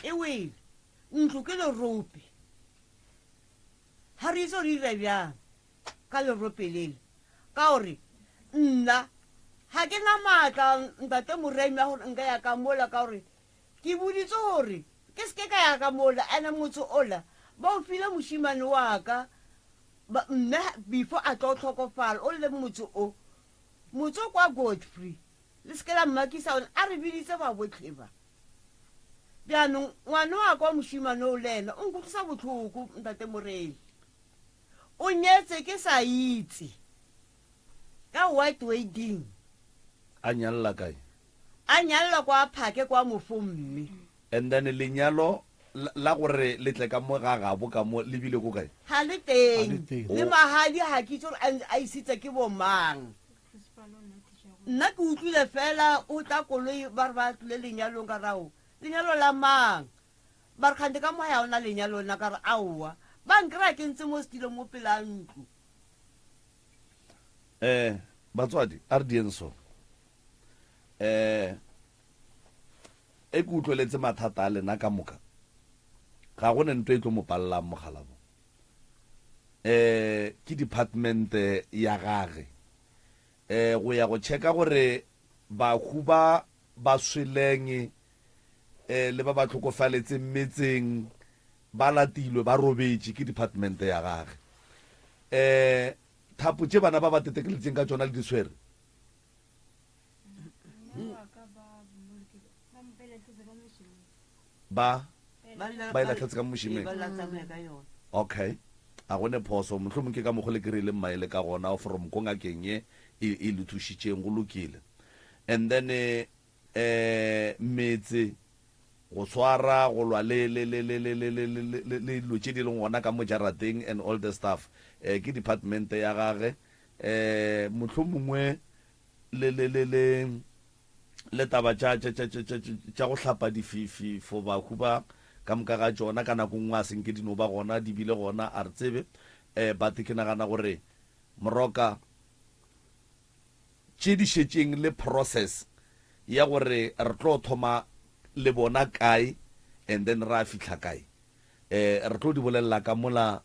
E wele, ntlo ke lerope. Ga re itse gore ira bjang ka lerope lele, ka gore nna ga ke na maatla ntate Moremi a gore nka ya ka mola, ka gore ke boditse gore ke seke ka ya ka mola. Ene motse ola ba o file mošimane wa ka mme before a tlo tlhokofala o lle motse o motse o kwa Godfrey le seke la mmakisa one a re biditse ba botlhe ba. Bjanong ngwana wa ka wa mošemane o le ena o nkutlwisa bohloko, Ntate Moremi. O nyetse ke sa itse ka white wedding. A nyalla kae? A nyalla kwa Phake kwa Mofomme. And then lenyalo la gore le tle ka mo ga gabo ka mo le bile ko kae? Ga le teng. Le magadi ga ke itse gore a isitse ke bo mang. Nna ke utlwile fela o tla koloi ba re ba tlile lenyalong ka rao lenyalo la mang ba re kgante ka mo ga ona lenyalo nna ka re aowa. Ba nkry-a ke ntse mo setilong mo pele a ntlo. Eh, batswadi, a re dieng so. Eh, e ke utlweletse mathata a lena ka moka. Ga go ne nto e tlo mo pallang mogalabo. Eh, ke department ya gage. Eh, go ya go checka gore bahu ba ba sweleng eh le ba ba tlhokofaletseng metseng ba latilwe ba robetše ke department ya gage. Eh, thapo tše bana ba ba tetekeletšeng ka tšona le di swere? Ba ba e lahletse ka mošemeng. Okay. A go ne phoso, mohlomong ke ka mokgo le kry-ile mmaele ka gona from ko ngakeng ye e, e le thušitšeng, go lokile. And then eh metse go swara, go lwa le, le, le, le, le, le, le, le, le, le dilo tše di leng gona ka mo jarateng and all the stuff. Eh, ke department ya gage. Eh, mohlomongwe le, le, le, le, le taba tša, tša, tša, tša, tša, tša go hlapa dififi for bahu ba ka moka ga tšona, ka nako nngwe a se nke di no ba gona, di bile gona, a re tsebe. Eh, but ke nagana gore Moroka, tše di šetšeng le process ya gore re tlo thoma le bona kae and then ra fihla kae, eh, re tlo di bolelela ka mola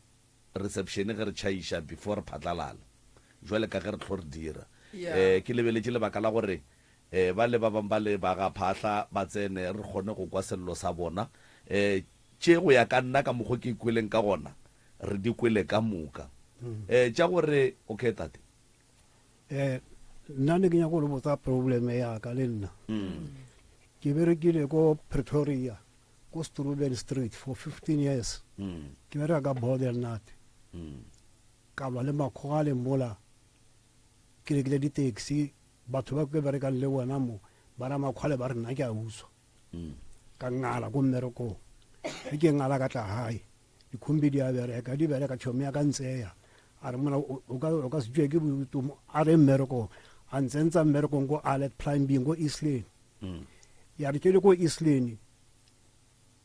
reception ge re tšhaiša before re phatlalala, jwale ka ge re tlo re dira. Eh, ke lebeletše lebaka la gore eh, ba le ba bang ba le ba ga Phahla ba tsene re kgone go kwa sello sa bona. Eh, tše go ya ka nna ka mokgo ke kweleng ka gona, re di kwele ka moka. Eh, tša gore, okay tate. Eh, nna ne ke nyaka go le botsa problem ya ka le nna. Ke berekile ko Pretoria, ko Struben Street for 15 years. Ke bereka ka Bordelnut. Ka lwa le makgowa le mola. Ke rekile di-taxi, batho ba ke berekang le bona mo, ba ra makgwale ba re nna ke a utswa. Ka ngala ko mmerekong. Ge ke ngala ka tla gae. Dikhombi di a bereka, di bereka, tšhomi ya ka ntseya. A re mona o ka o ka se tšwe ke bodutu mo, a re mmerekong. A ntsentsa mmerekong ko Alert Plumbing ko Eastlane. Ya re ke le ko Eastlane,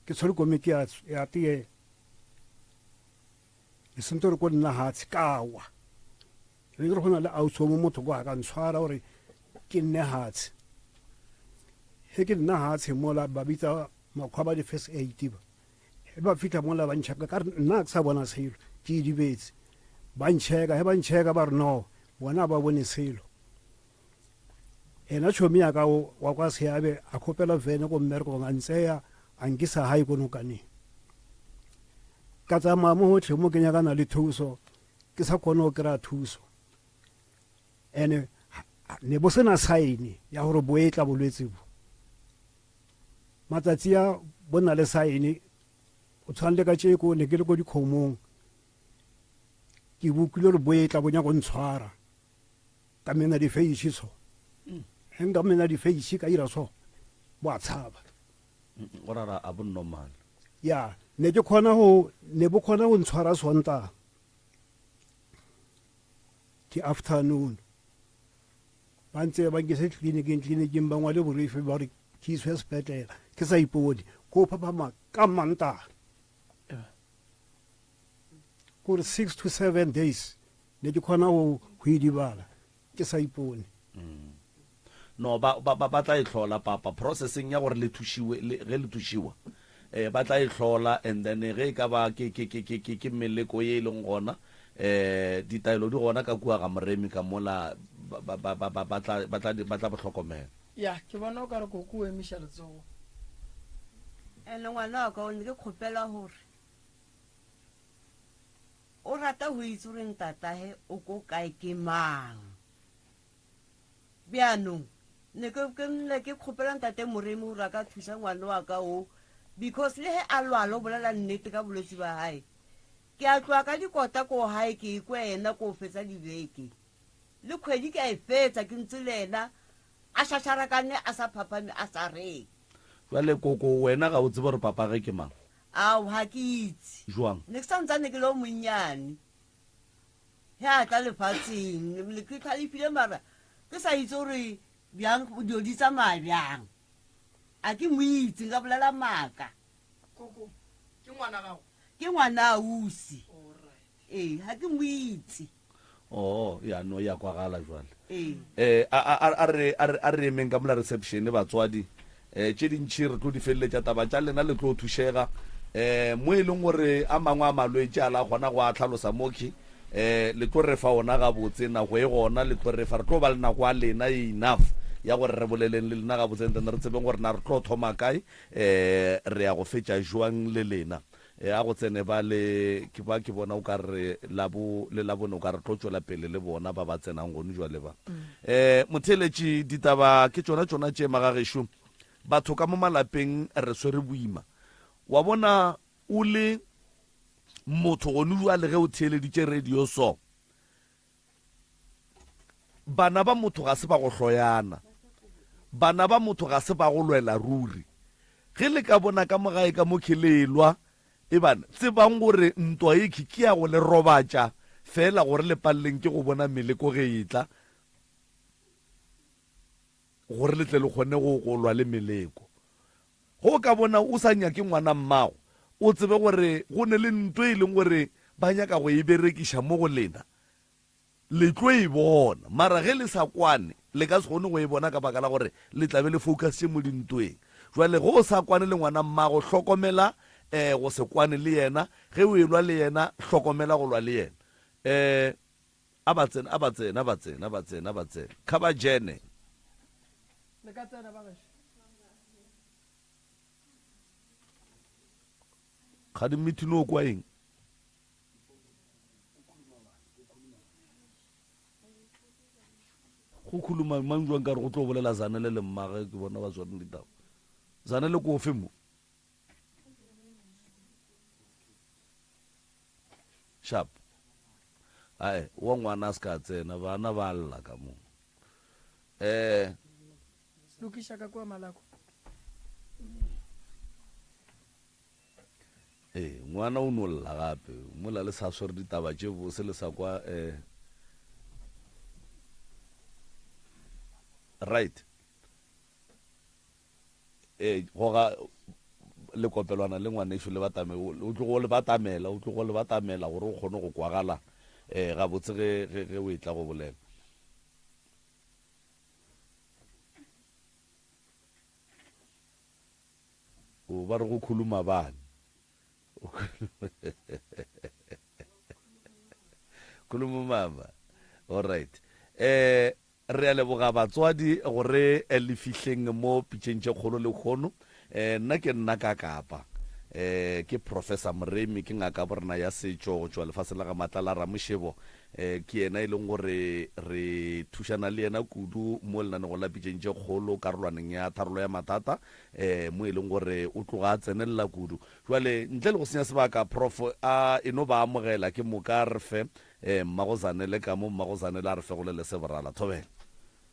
ke tshwere komiki ya ya tee. E sentse gore ko nna hatshe ka wa. E be ke re go na le ausi o mo motho ko a ka ntshwara gore ke nne hatshe. He ke nna hatshe mola ba bitsa makgwa ba di-first aid ba. Ge ba fihla mola ba ntšheka, ka re nna ke sa bona selo, ke idibetse. Ba ntšheka, ge ba ntšheka ba re no, bona ba bone selo. Ena tšhomi ya ka wa kwa Seabe a kgopela vene ko mmerekong a ntseya a nkisa gae ko nokaneng. Ka tsamaya mo gotlhe mo ke nyakana le thuso, ke sa kgone go kry-a thuso. Ene ne bo sena sign ya gore bo etla bolwetse bo. Matsatsi a bo na le saene, o tshwana le ka tšeko ne ke le ko dikgomong, ke bokile gore bo etla bo nyako ntshwara, ka mena difeisi so. Ge nka mena difeisi ka ira so, bo a tshaba. Go rara a bo normal. Ya, ne ke kgona go, ne bo kgona go ntshwara Sontaga, ke afternoon. Ba ntse ba nkise tleliniking, tleliniking ba ngwale borifi ba re ke iswe sepetlela, ke sa ipone, ko phaphama ka Mantaga. Kore 6 to 7 days ne ke kgona go go idibala ke sa ipone. No, ba, ba, ba, ba tla e hlola, papa. Processing ya gore le thušiwe, le, ge le thušiwa, eh, ba tla e hlola, and then ge e ka ba ke, ke, ke, ke, ke, ke meleko ye e leng gona, eh, ditaelo di gona ka kua ga Moremi ka mola, ba, ba, ba, ba, ba, ba tla, ba tla, ba tla bo hlokomela. Ya, ke bona o ka re koko o emiša letsogo. Ene ngwana wa ka o ne ke kgopela gore o rata go itse gore ntatahe o ko kae ke mang. Bjanong ne ke ke nne ke kgopela ntate Moremi gore a ka thusa ngwana wa ka o because le he a lwala o bolela nnete ka bolwetsi ba hae. Ke a tloa ka dikota ko hae ke e kwe ena ko fetsa dibeke. Le kgwedi ke a e fetsa ke ntse le ena a šašarakane a sa phaphame a sa reng. Jwale koko wena ga o tsebe gore papage ke mang? Ao ga ke itse. Jwang? Ne ke santsane ke le o monnyane. Ge a tla lefatsheng, ne ke tlhalefile mara ke sa itse gore bjang dilo di tsamaya bjang. A ke mo itse, nka bolela maaka. Koko, ke ngwana gago? Ke ngwana ausi. Ee, ga ke mo itse. Oh, ya no ya kwagala jwale. Ee. Eh, a a a re a re a re emeng ka mola reception batswadi. Eh, tše dintši re tlo di feleletša taba tša lena le tlo thušega. Eh, mo e leng gore a mangwe a malwetši a la kgona go a tlhalosa mokhi. Eh, le tlo re fa ona gabotse nako e gona le tlo re fa re tlo ba le nako a lena e enough ya gore re boleleng le lena gabotse and then re tsebeng gore na re tlo thoma kae eh re ya go fetša jwang le lena. E a go tsene ba le, ke ba ke bona o ka re labo, le labone o ka re tlo tšwela pele le bona ba ba tsenang gone jwale ba. Eh, motheeletši, ditaba ke tšona tšona tše magagešo. Batho ka mo malapeng re swere boima. Wa bona o le motho gone jwale ge o theeleditše radio so, Bana ba motho ga se ba go hloyana. Bana ba motho ga se ba go lwela ruri. Ge le ka bona ka mo gae ka mo khe le elwa, ebane tsebang gore ntwa ekhi ke ya go le robatša feela gore le palleng ke go bona meleko ge e etla, gore le tle le kgone go go lwa le meleko. Ge o ka bona o sa nyake ngwana mmago, o tsebe gore go ne le ntwa e leng gore ba nyaka go e berekiša mo go lena. Le tlo e bona. Mara ge le sa kwane, le ka se kgone go e bona ka baka la gore le tla be le focusitše mo dintweng. Jwale ge o sa kwane le ngwana mmago, hlokomela um go se kwane le yena. Ge o elwa le yena, hlokomela go lwa le yena. Um a ba tsene, a ba tsene, a ba tsene, a ba tsene, a ba tsene. Kha ba jene. Le ka tsena ba gešo. Kgadi mmithini o kwa eng? Go khuluma mang jwang ka re go tlo bolela Zanele le mmage ke bona ba tshwareng ditaba. Zanele ko ofe mo? Sharp. Ae, wa ngwana a se ka tsena, bana ba lla ka mo. Eh, Lokiša ka kua malako. Ee, ngwana o no lla gape mola le sa swere ditaba tše bose le sa kwa eh. Right. Ee, goga lekopelwana le ngwanešu le batame, o tlogo le batamela, o tlogo le batamela gore o kgone go kwagala eh gabotse ge ge ge o etla go bolela. O ba re go khuluma bane. Khuluma mama. All right. Eh re a leboga batswadi gore eh, le fihleng mo pitšeng tše kgolo le kgono. Eh nna ke nna ka Kapa. Eh ke Professor Moremi ke ngaka borena ya setšo go tšwa lefaseng la ga Matlala Ramošebo. Eh ke yena e leng gore re thušana le yena kudu mo lenanegong la pitšeng tše kgolo karolwaneng ya tharolo ya mathata. um mo e leng gore o tloga a tsenelela kudu. Jwale, ntle le go senya sebaka, Prof a e no ba amogela ke moka a re fe um Mmago Zanele ka mo, Mmago Zanele a re fe go lele seborala. Thobela.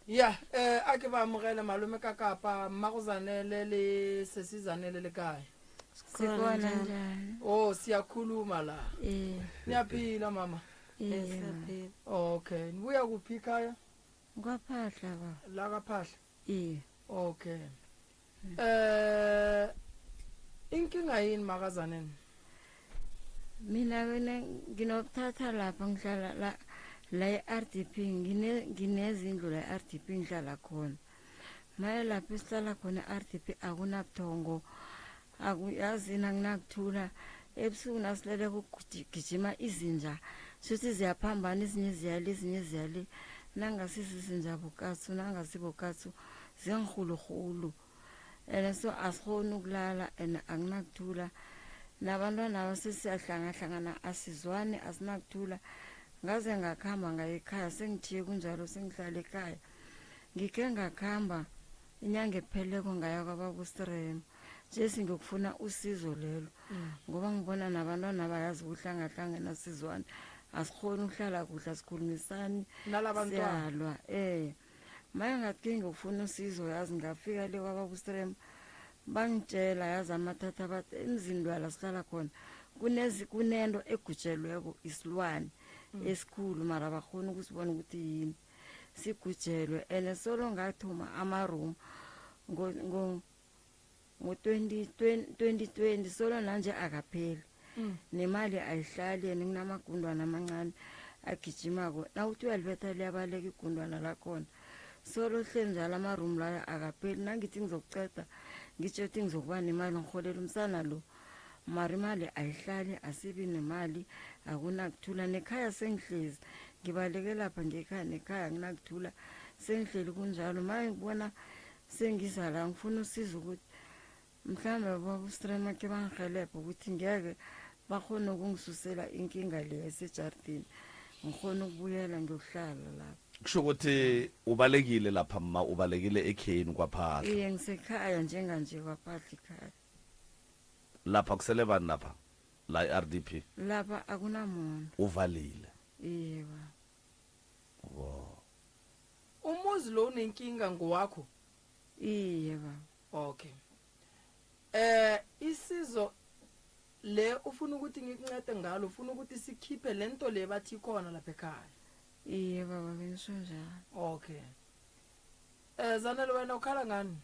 Ya, eh, a ke ba amogele malome ka kapa, Mmago Zanele le Sesi Zanele le kae? Sikhona njani? Oh, siyakhuluma la. Eh. Niyaphila mama? Eh, siyaphila. Okay, nibuya kuphi ekhaya? Kwaphahla ba. La kaphahla. Iye. Okay. Eh inkinga yini makazaneni? Mina wena nginokuthatha lapha ngihlala la la e-RDP ngine nginezindlu la e-RDP ngihlala khona. Maye lapha esihlala khona e-RDP akunabuthongo akuyazini akunakuthula ebusuku nasilele kugijima izinja shuthi ziyaphambana ezinye ziyale ezinye ziyale nangasizo izinja bokatsu nangasibokatsu zingihuluhulu and so asikhoni ukulala and akunakuthula nabantwana aba sesiyahlangahlangana asizwani asinakuthula ngaze ngakhamba ngaye ekhaya sengithiye kunjalo sengihlala ekhaya ngikhe ngakhamba inyanga epheleko ngaya kwababusirema jesi ngiyokufuna usizo lelo mm. ngoba ngibona nabantwana bayazi ukuhlangahlangana sizwana asikhoni ukuhlala kuhle asikhulumisani siyalwa eh maye ngathi ke ngiyokufuna usizo yazi ngafika le kwababustrem bangitshela yazi amathatha bathi emzini lwala sihlala khona kunento egutshelweko isilwane mm. esikhulu mara bakhona ukusibona ukuthi yini sigujelwe and solo ngathoma amaroom ngo-2020 solo nanje akapheli. Nemali ayihlali yena kunamagundwana amancane agijimako. Nawuthi uyalibetha liyabaleka igundwana lakhona. Solo hleli njalo amarumu layo akapheli. Nangithi ngizokuceda ngitsho ukuthi ngizokuba nemali ngiholela umsana lo. Mara imali ayihlali asibi nemali akunakuthula nekhaya sengihlezi ngibaleke lapha ngekhaya nekhaya anginakuthula sengihleli kunjalo manje ngibona sengiza la ngifuna usizo ukuthi mhlawumbe babustrema ke bangihelebhe ukuthi ngeke bakhone ukungisusela inkinga le esejardini ngikhone ukubuyela ngiyokuhlala lapho kusho ukuthi ubalekile lapha mma ubalekile ekheni kwaphahla iye ngisekhaya njenganje kwaphahla ekhaya lapha kusele bani lapha la i-rdp lapha akunamuntu uvalile iye baba wo Umuzi lo unenkinga ngowakho? Iye baba. Okay. Eh isizo le ufuna ukuthi ngikuncede ngalo ufuna ukuthi sikhiphe lento le bathi ikhona lapha ekhaya. Iye baba bengisho njalo. Okay. Eh Zanele wena ukhala ngani?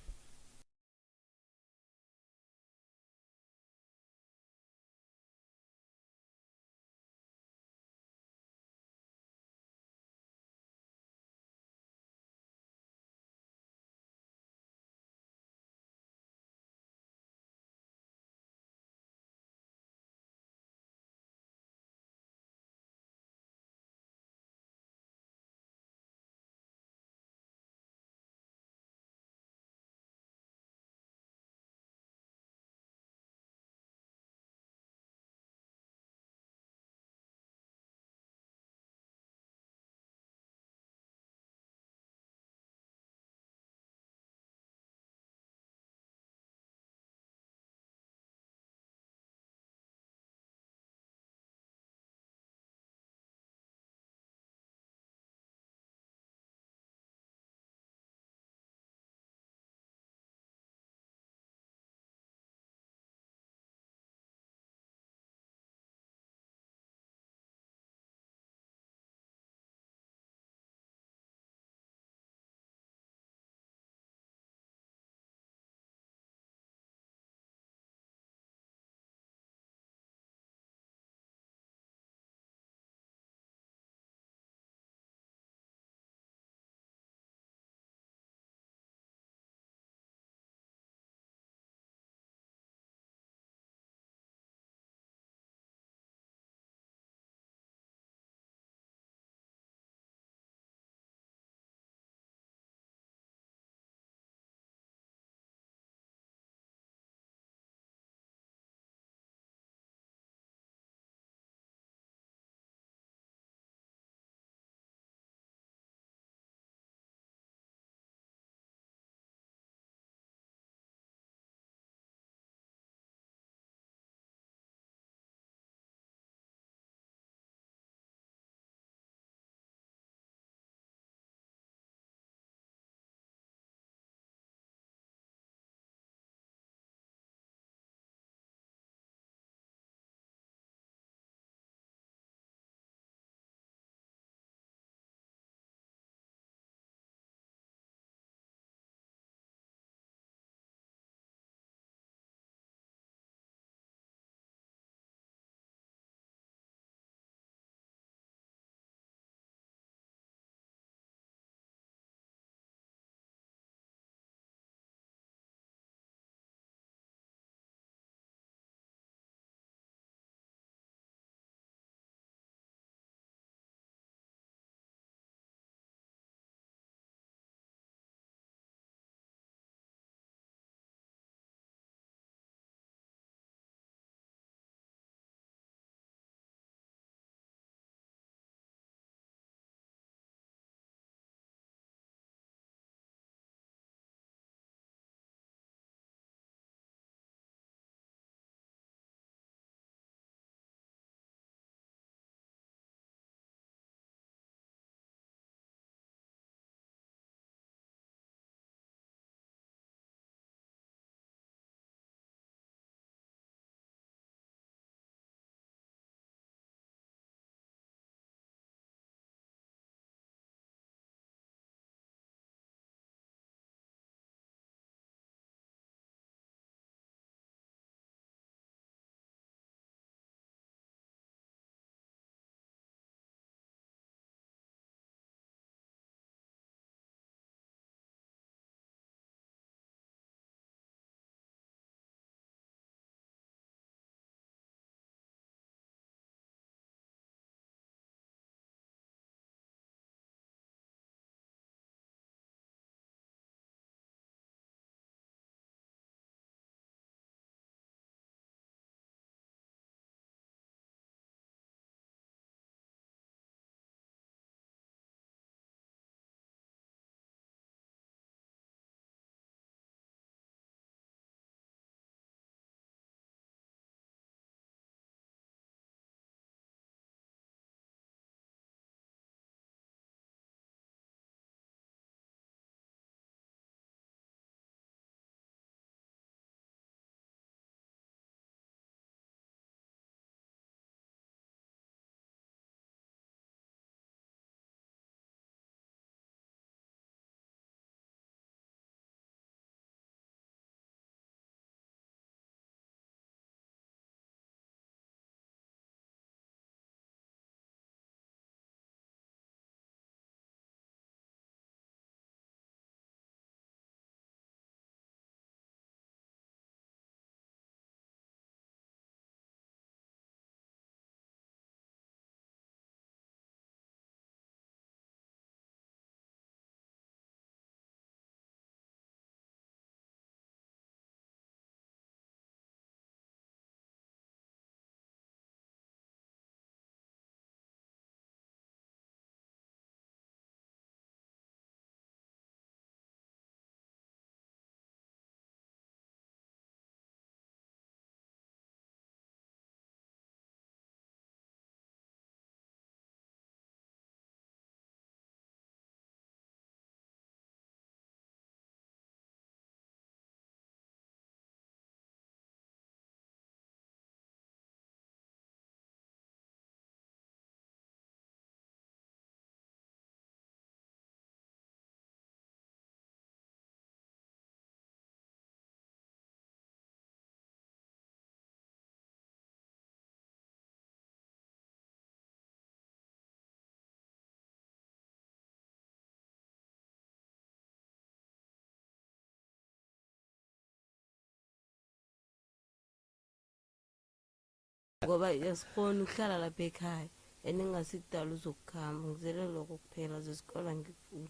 Ngoba asikghoni ukuhlala lapha ekhaya and ingasikudala uzokukhamba ngizele lokho kuphela zesikolo angifuni.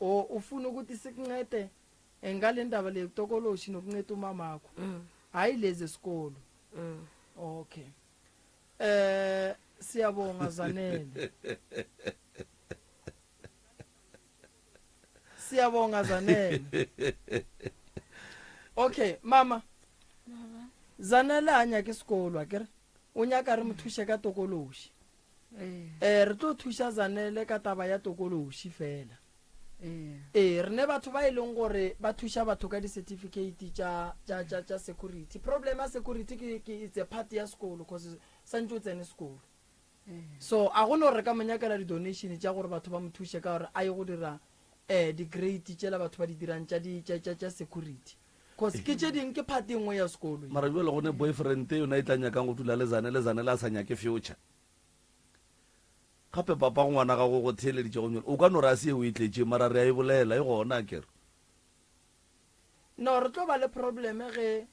O ufuna ukuthi sikuncede eh, ngale ndaba le tokoloshi nokunceda umamakho. Mm. Hayi lezi esikolo. Mm. Okay. Eh siyabonga Zanele. Siyabonga Zanele. Okay, mama. Baba. Zanele a nyake sekolo akere o nyaka re mo thuše ka tokološi. Ee. Eh re tlo thuša Zanele ka taba ya tokološi fela. Ee. Ee, re ne batho ba e leng gore ba thuša batho ka di-certificate tša tša tša tša security. Problem ya security ke ke it's a part ya sekolo cause santse o tsene sekolo. So a go no re ka mo nyakela di-donation tša gore batho ba mo thuše ka gore a ye go dira um di-grade tšela batho ba di dirang tša di tša tša tša security. Cause ke tše ding ke part e nngwe ya sekolo ye. Mara bjale go ne boyfriend yona e tla nyakang go dula le Zanele, Zanele a sa nyake future. Gape papa go ngwana gago o go theeleditše go o ka no re a se yeo e tletše mara re a e bolela e gona akere. No re tlo ba le problem ge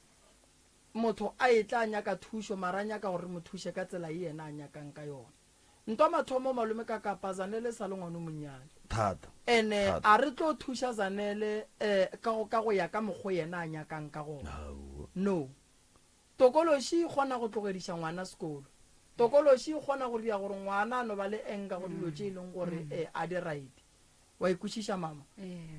motho a etla a nyaka thušo mara a nyaka gore re mo thuše ka tsela ye yena a nyakang ka yona. Ntwa mathomo malome ka kapa Zanele e sa le ngwana o monnyane. Thata. Ene Thata. a re tlo thuša Zanele eh, ka go, ka go ya ka mokgo yena a nyakang ka gona. Aowa. No. Tokološi e kgona go tlogediša ngwana sekolo. Tokološi e kgona go dira gore ngwana a no ba le anger go dilo tše e leng gore eh, a di right. Wa e kwešiša mama?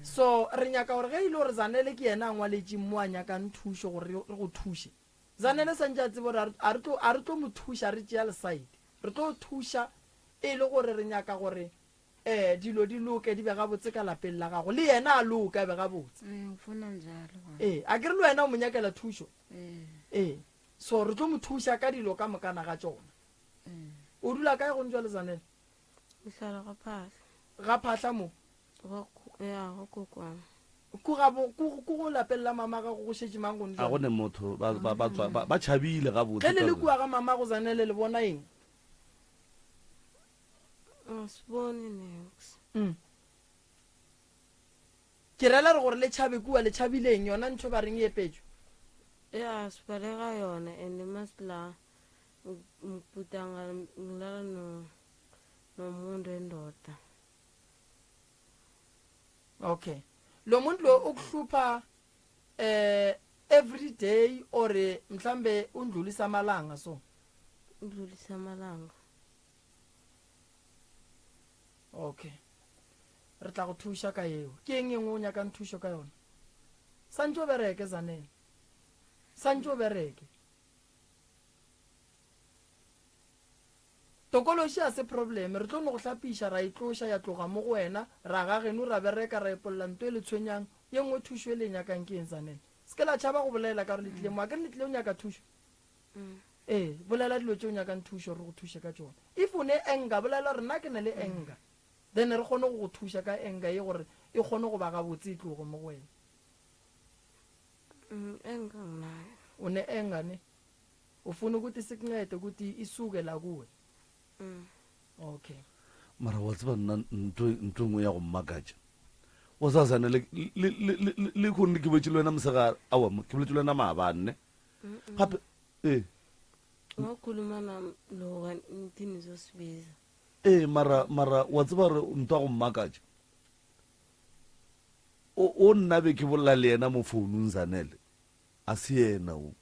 So re nyaka gore ge e le gore Zanele ke yena a ngwaletšeng mo a nyakang thušo gore re go thuše. Zanele santše a tsebe gore a re tlo, a re tlo mo thuša re tšea lesaete. Re tlo thuša e le gore re nyaka gore um dilo di loke di be gabotse ka lapeng la gago. Le yena a loke a be gabotse. Ee, ngifuna njalo baba. Ee, a ke re le wena o mo nyakela thušo? Ee. Ee. So re tlo mo thuša ka dilo ka mokana ga tšona. Ee. O dula kae gone jwale Zanele? Ngihlala kwaPhahla. Ga Phahla mo? Go, ya, go kokwang. Ko ga bo, ko, ko go lapeng la mama gago go šetše mang gone A go jwale? ne motho, ba, ba, ba tswa, ba, ba tšhabile gabotse. Ge le ka le gore- kua ga mamago Zanele le bona eng? Asiboni niks. Mm. Ke rela re gore le tšhabe kua, le tšhabile eng? Yona ntho ba reng e epetšwe? Ya, sibaleka yona and masila ngibhuda ngilala no nomuntu endoda. Okay. Lo muntu lo ukuhlupha eh every day or mhlambe undlulisa amalanga so. Undlulisa amalanga. Okay. Re tla go thuša ka yeo. Ke eng e nngwe o nyakang thušo ka yona? Santše o bereke Zanele. Santše o bereke. Tokološi a se problem, re tlo no go hlapiša ra e tloša ya tloga mo go wena, ra ga geno ra bereka ra epolla nto e le tshwenyang, ye nngwe thušo e le e nyakang ke eng Zanele? Se ke la tšhaba go bolela ka gore le tlile mo, akere le tlile go nyaka thušo? Ee, bolela dilo tše o nyakang thušo re go thuše ka tšona. If o ne anger, bolela gore nna ke na le anger, then re kgone go go thuša ka anger ye gore e kgone go ba gabotse e tloge mo go wena. Mm, anger nginayo. O ne anger ne? Ufuna ukuthi sikuncede ukuthi isuke la kuwe? Mm. Okay. Mara wa tseba nna ntho ntho e nngwe ya go mmakatša o sa sane le le le le le khonne ke boletše le wena mosegare awa ke boletše le wena maabane ne gape ee Wakhuluma nami lokha nithi nizosibiza. ee mara mara wa tseba gore ntho ya go mmakatša o o nna be ke bolela le yena mo founung Zanele A se yena o.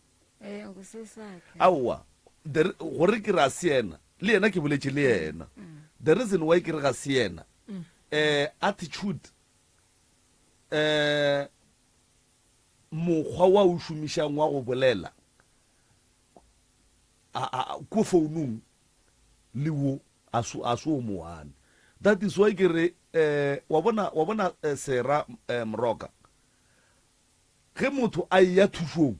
Ee, ngusesakhe. Aowa, the re, gore ke re a se yena, le yena ke boletše le yena. The reason why ke re ga se yena, eh, attitude, eh, mokgwa wa o šomišang wa go bolela, a, a, a, ko founung le wo, a se, a se o mowane. That is why ke re, eh, wa bona, wa bona, eh, Sera, eh, Moroka, Ge motho a eya thušong,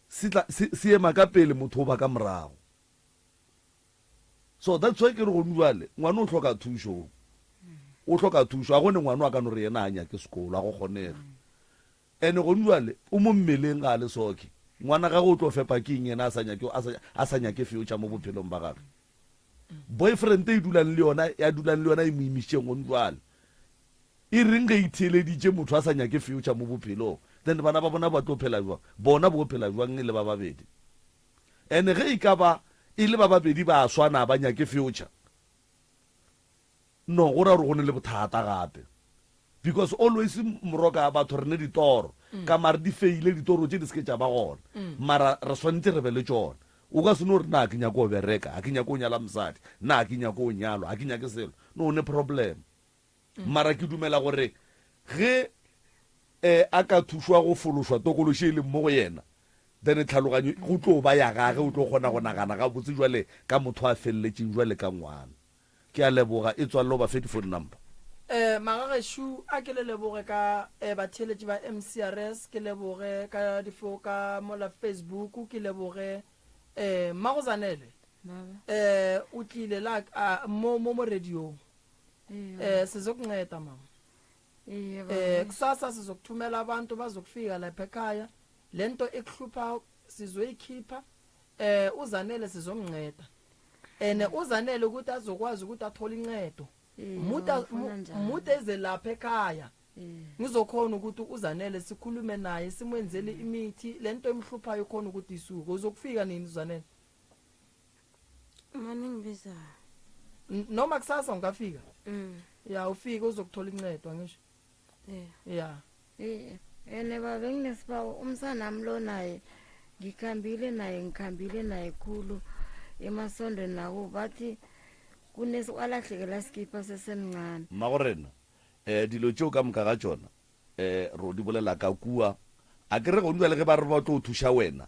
se tla, se, se ema ka pele, motho o ba ka morago. So that's why ke re gone jwale, ngwana o hloka thušo. O hloka thušo. A gone ngwana a ka no re yena a nyake sekolo, a go kgonege. Ene gone jwale, o mo mmeleng ga a le soke. Ngwana gagwe o tlo fepa ke eng yena a sa nyake, a sa, a sa nyake future mo bophelong ba gagwe. Boyfriend e dulang le yona, ya dulang le yona e mo imišitšeng gone jwale. E reng ge e theeleditše motho a sa nyake future mo bophelong? Then bana ba bona ba tlo phela jwang? Bona bo phela jwang e le ba babedi? And ge e ka ba e le ba babedi ba a swana a ba nyake future, no go ra gore go ne le bothata gape. Because always moroka batho re ne ditoro, ka mare di feile ditoro tše di se ke tša ba gona. Mara re swanetše re be le tšona. O ka se no re na ke nyako go bereka, ga ke nyake go nyala mosadi, na ke nyako go nyalwa, ga ke nyake selo. No o ne problem. Mara ke dumela gore ge um a ka thušwa go fološwa tokološi e leng mo go yena, then tlhaloganyo go tlo ba ya gage, o tlo kgona go nagana gabotse jwale ka motho a feleletšeng jwale ka ngwana. Ke a leboga, e tswalle o ba fe di-phone number. Eh, magagešo a ke le leboge ka eh, batheeletši ba MCRS, ke leboge ka difo ka mola Facebook, ke leboge eh, Mmago Zanele eh, o tlile la a, mo mo mo radiong eh sizokunceda mama eh kusasa sizokuthumela abantu bazokufika lapha ekhaya lento ekuhlupha sizoyikhipha eh uzanele sizomnceda ene uzanele ukuthi azokwazi ukuthi athole incedo muta muta eze lapha ekhaya ngizokhona ukuthi uzanele sikhulume naye simwenzele imithi lento emhluphayo khona ukuthi isuke uzokufika nini uzanele Mane ngibizayo. N- noma kusasa ungafika Mm. ya ufike uzokuthola incedo ngisho Yeah. ya Iye, ene baba nginesibawo umsanami lo naye ngikhambile naye ngikhambile naye khulu emasondweni nako bathi kunesi walahlekela sikipa sesemncane Mmago rena um dilo tšeo ka moka ga tšona um ro di bolela ka kua a ke re gone jale ge ba re ba tlo thuša wena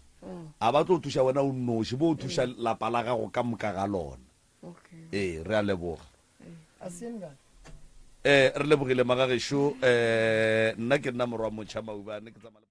a ba tlo thuša wena o nnoši bo thuša lapa la gago ka moka ga lona ee re a leboga um re lebogile magagešo um nna ke nna morwa motšha maubane ke tsamaya.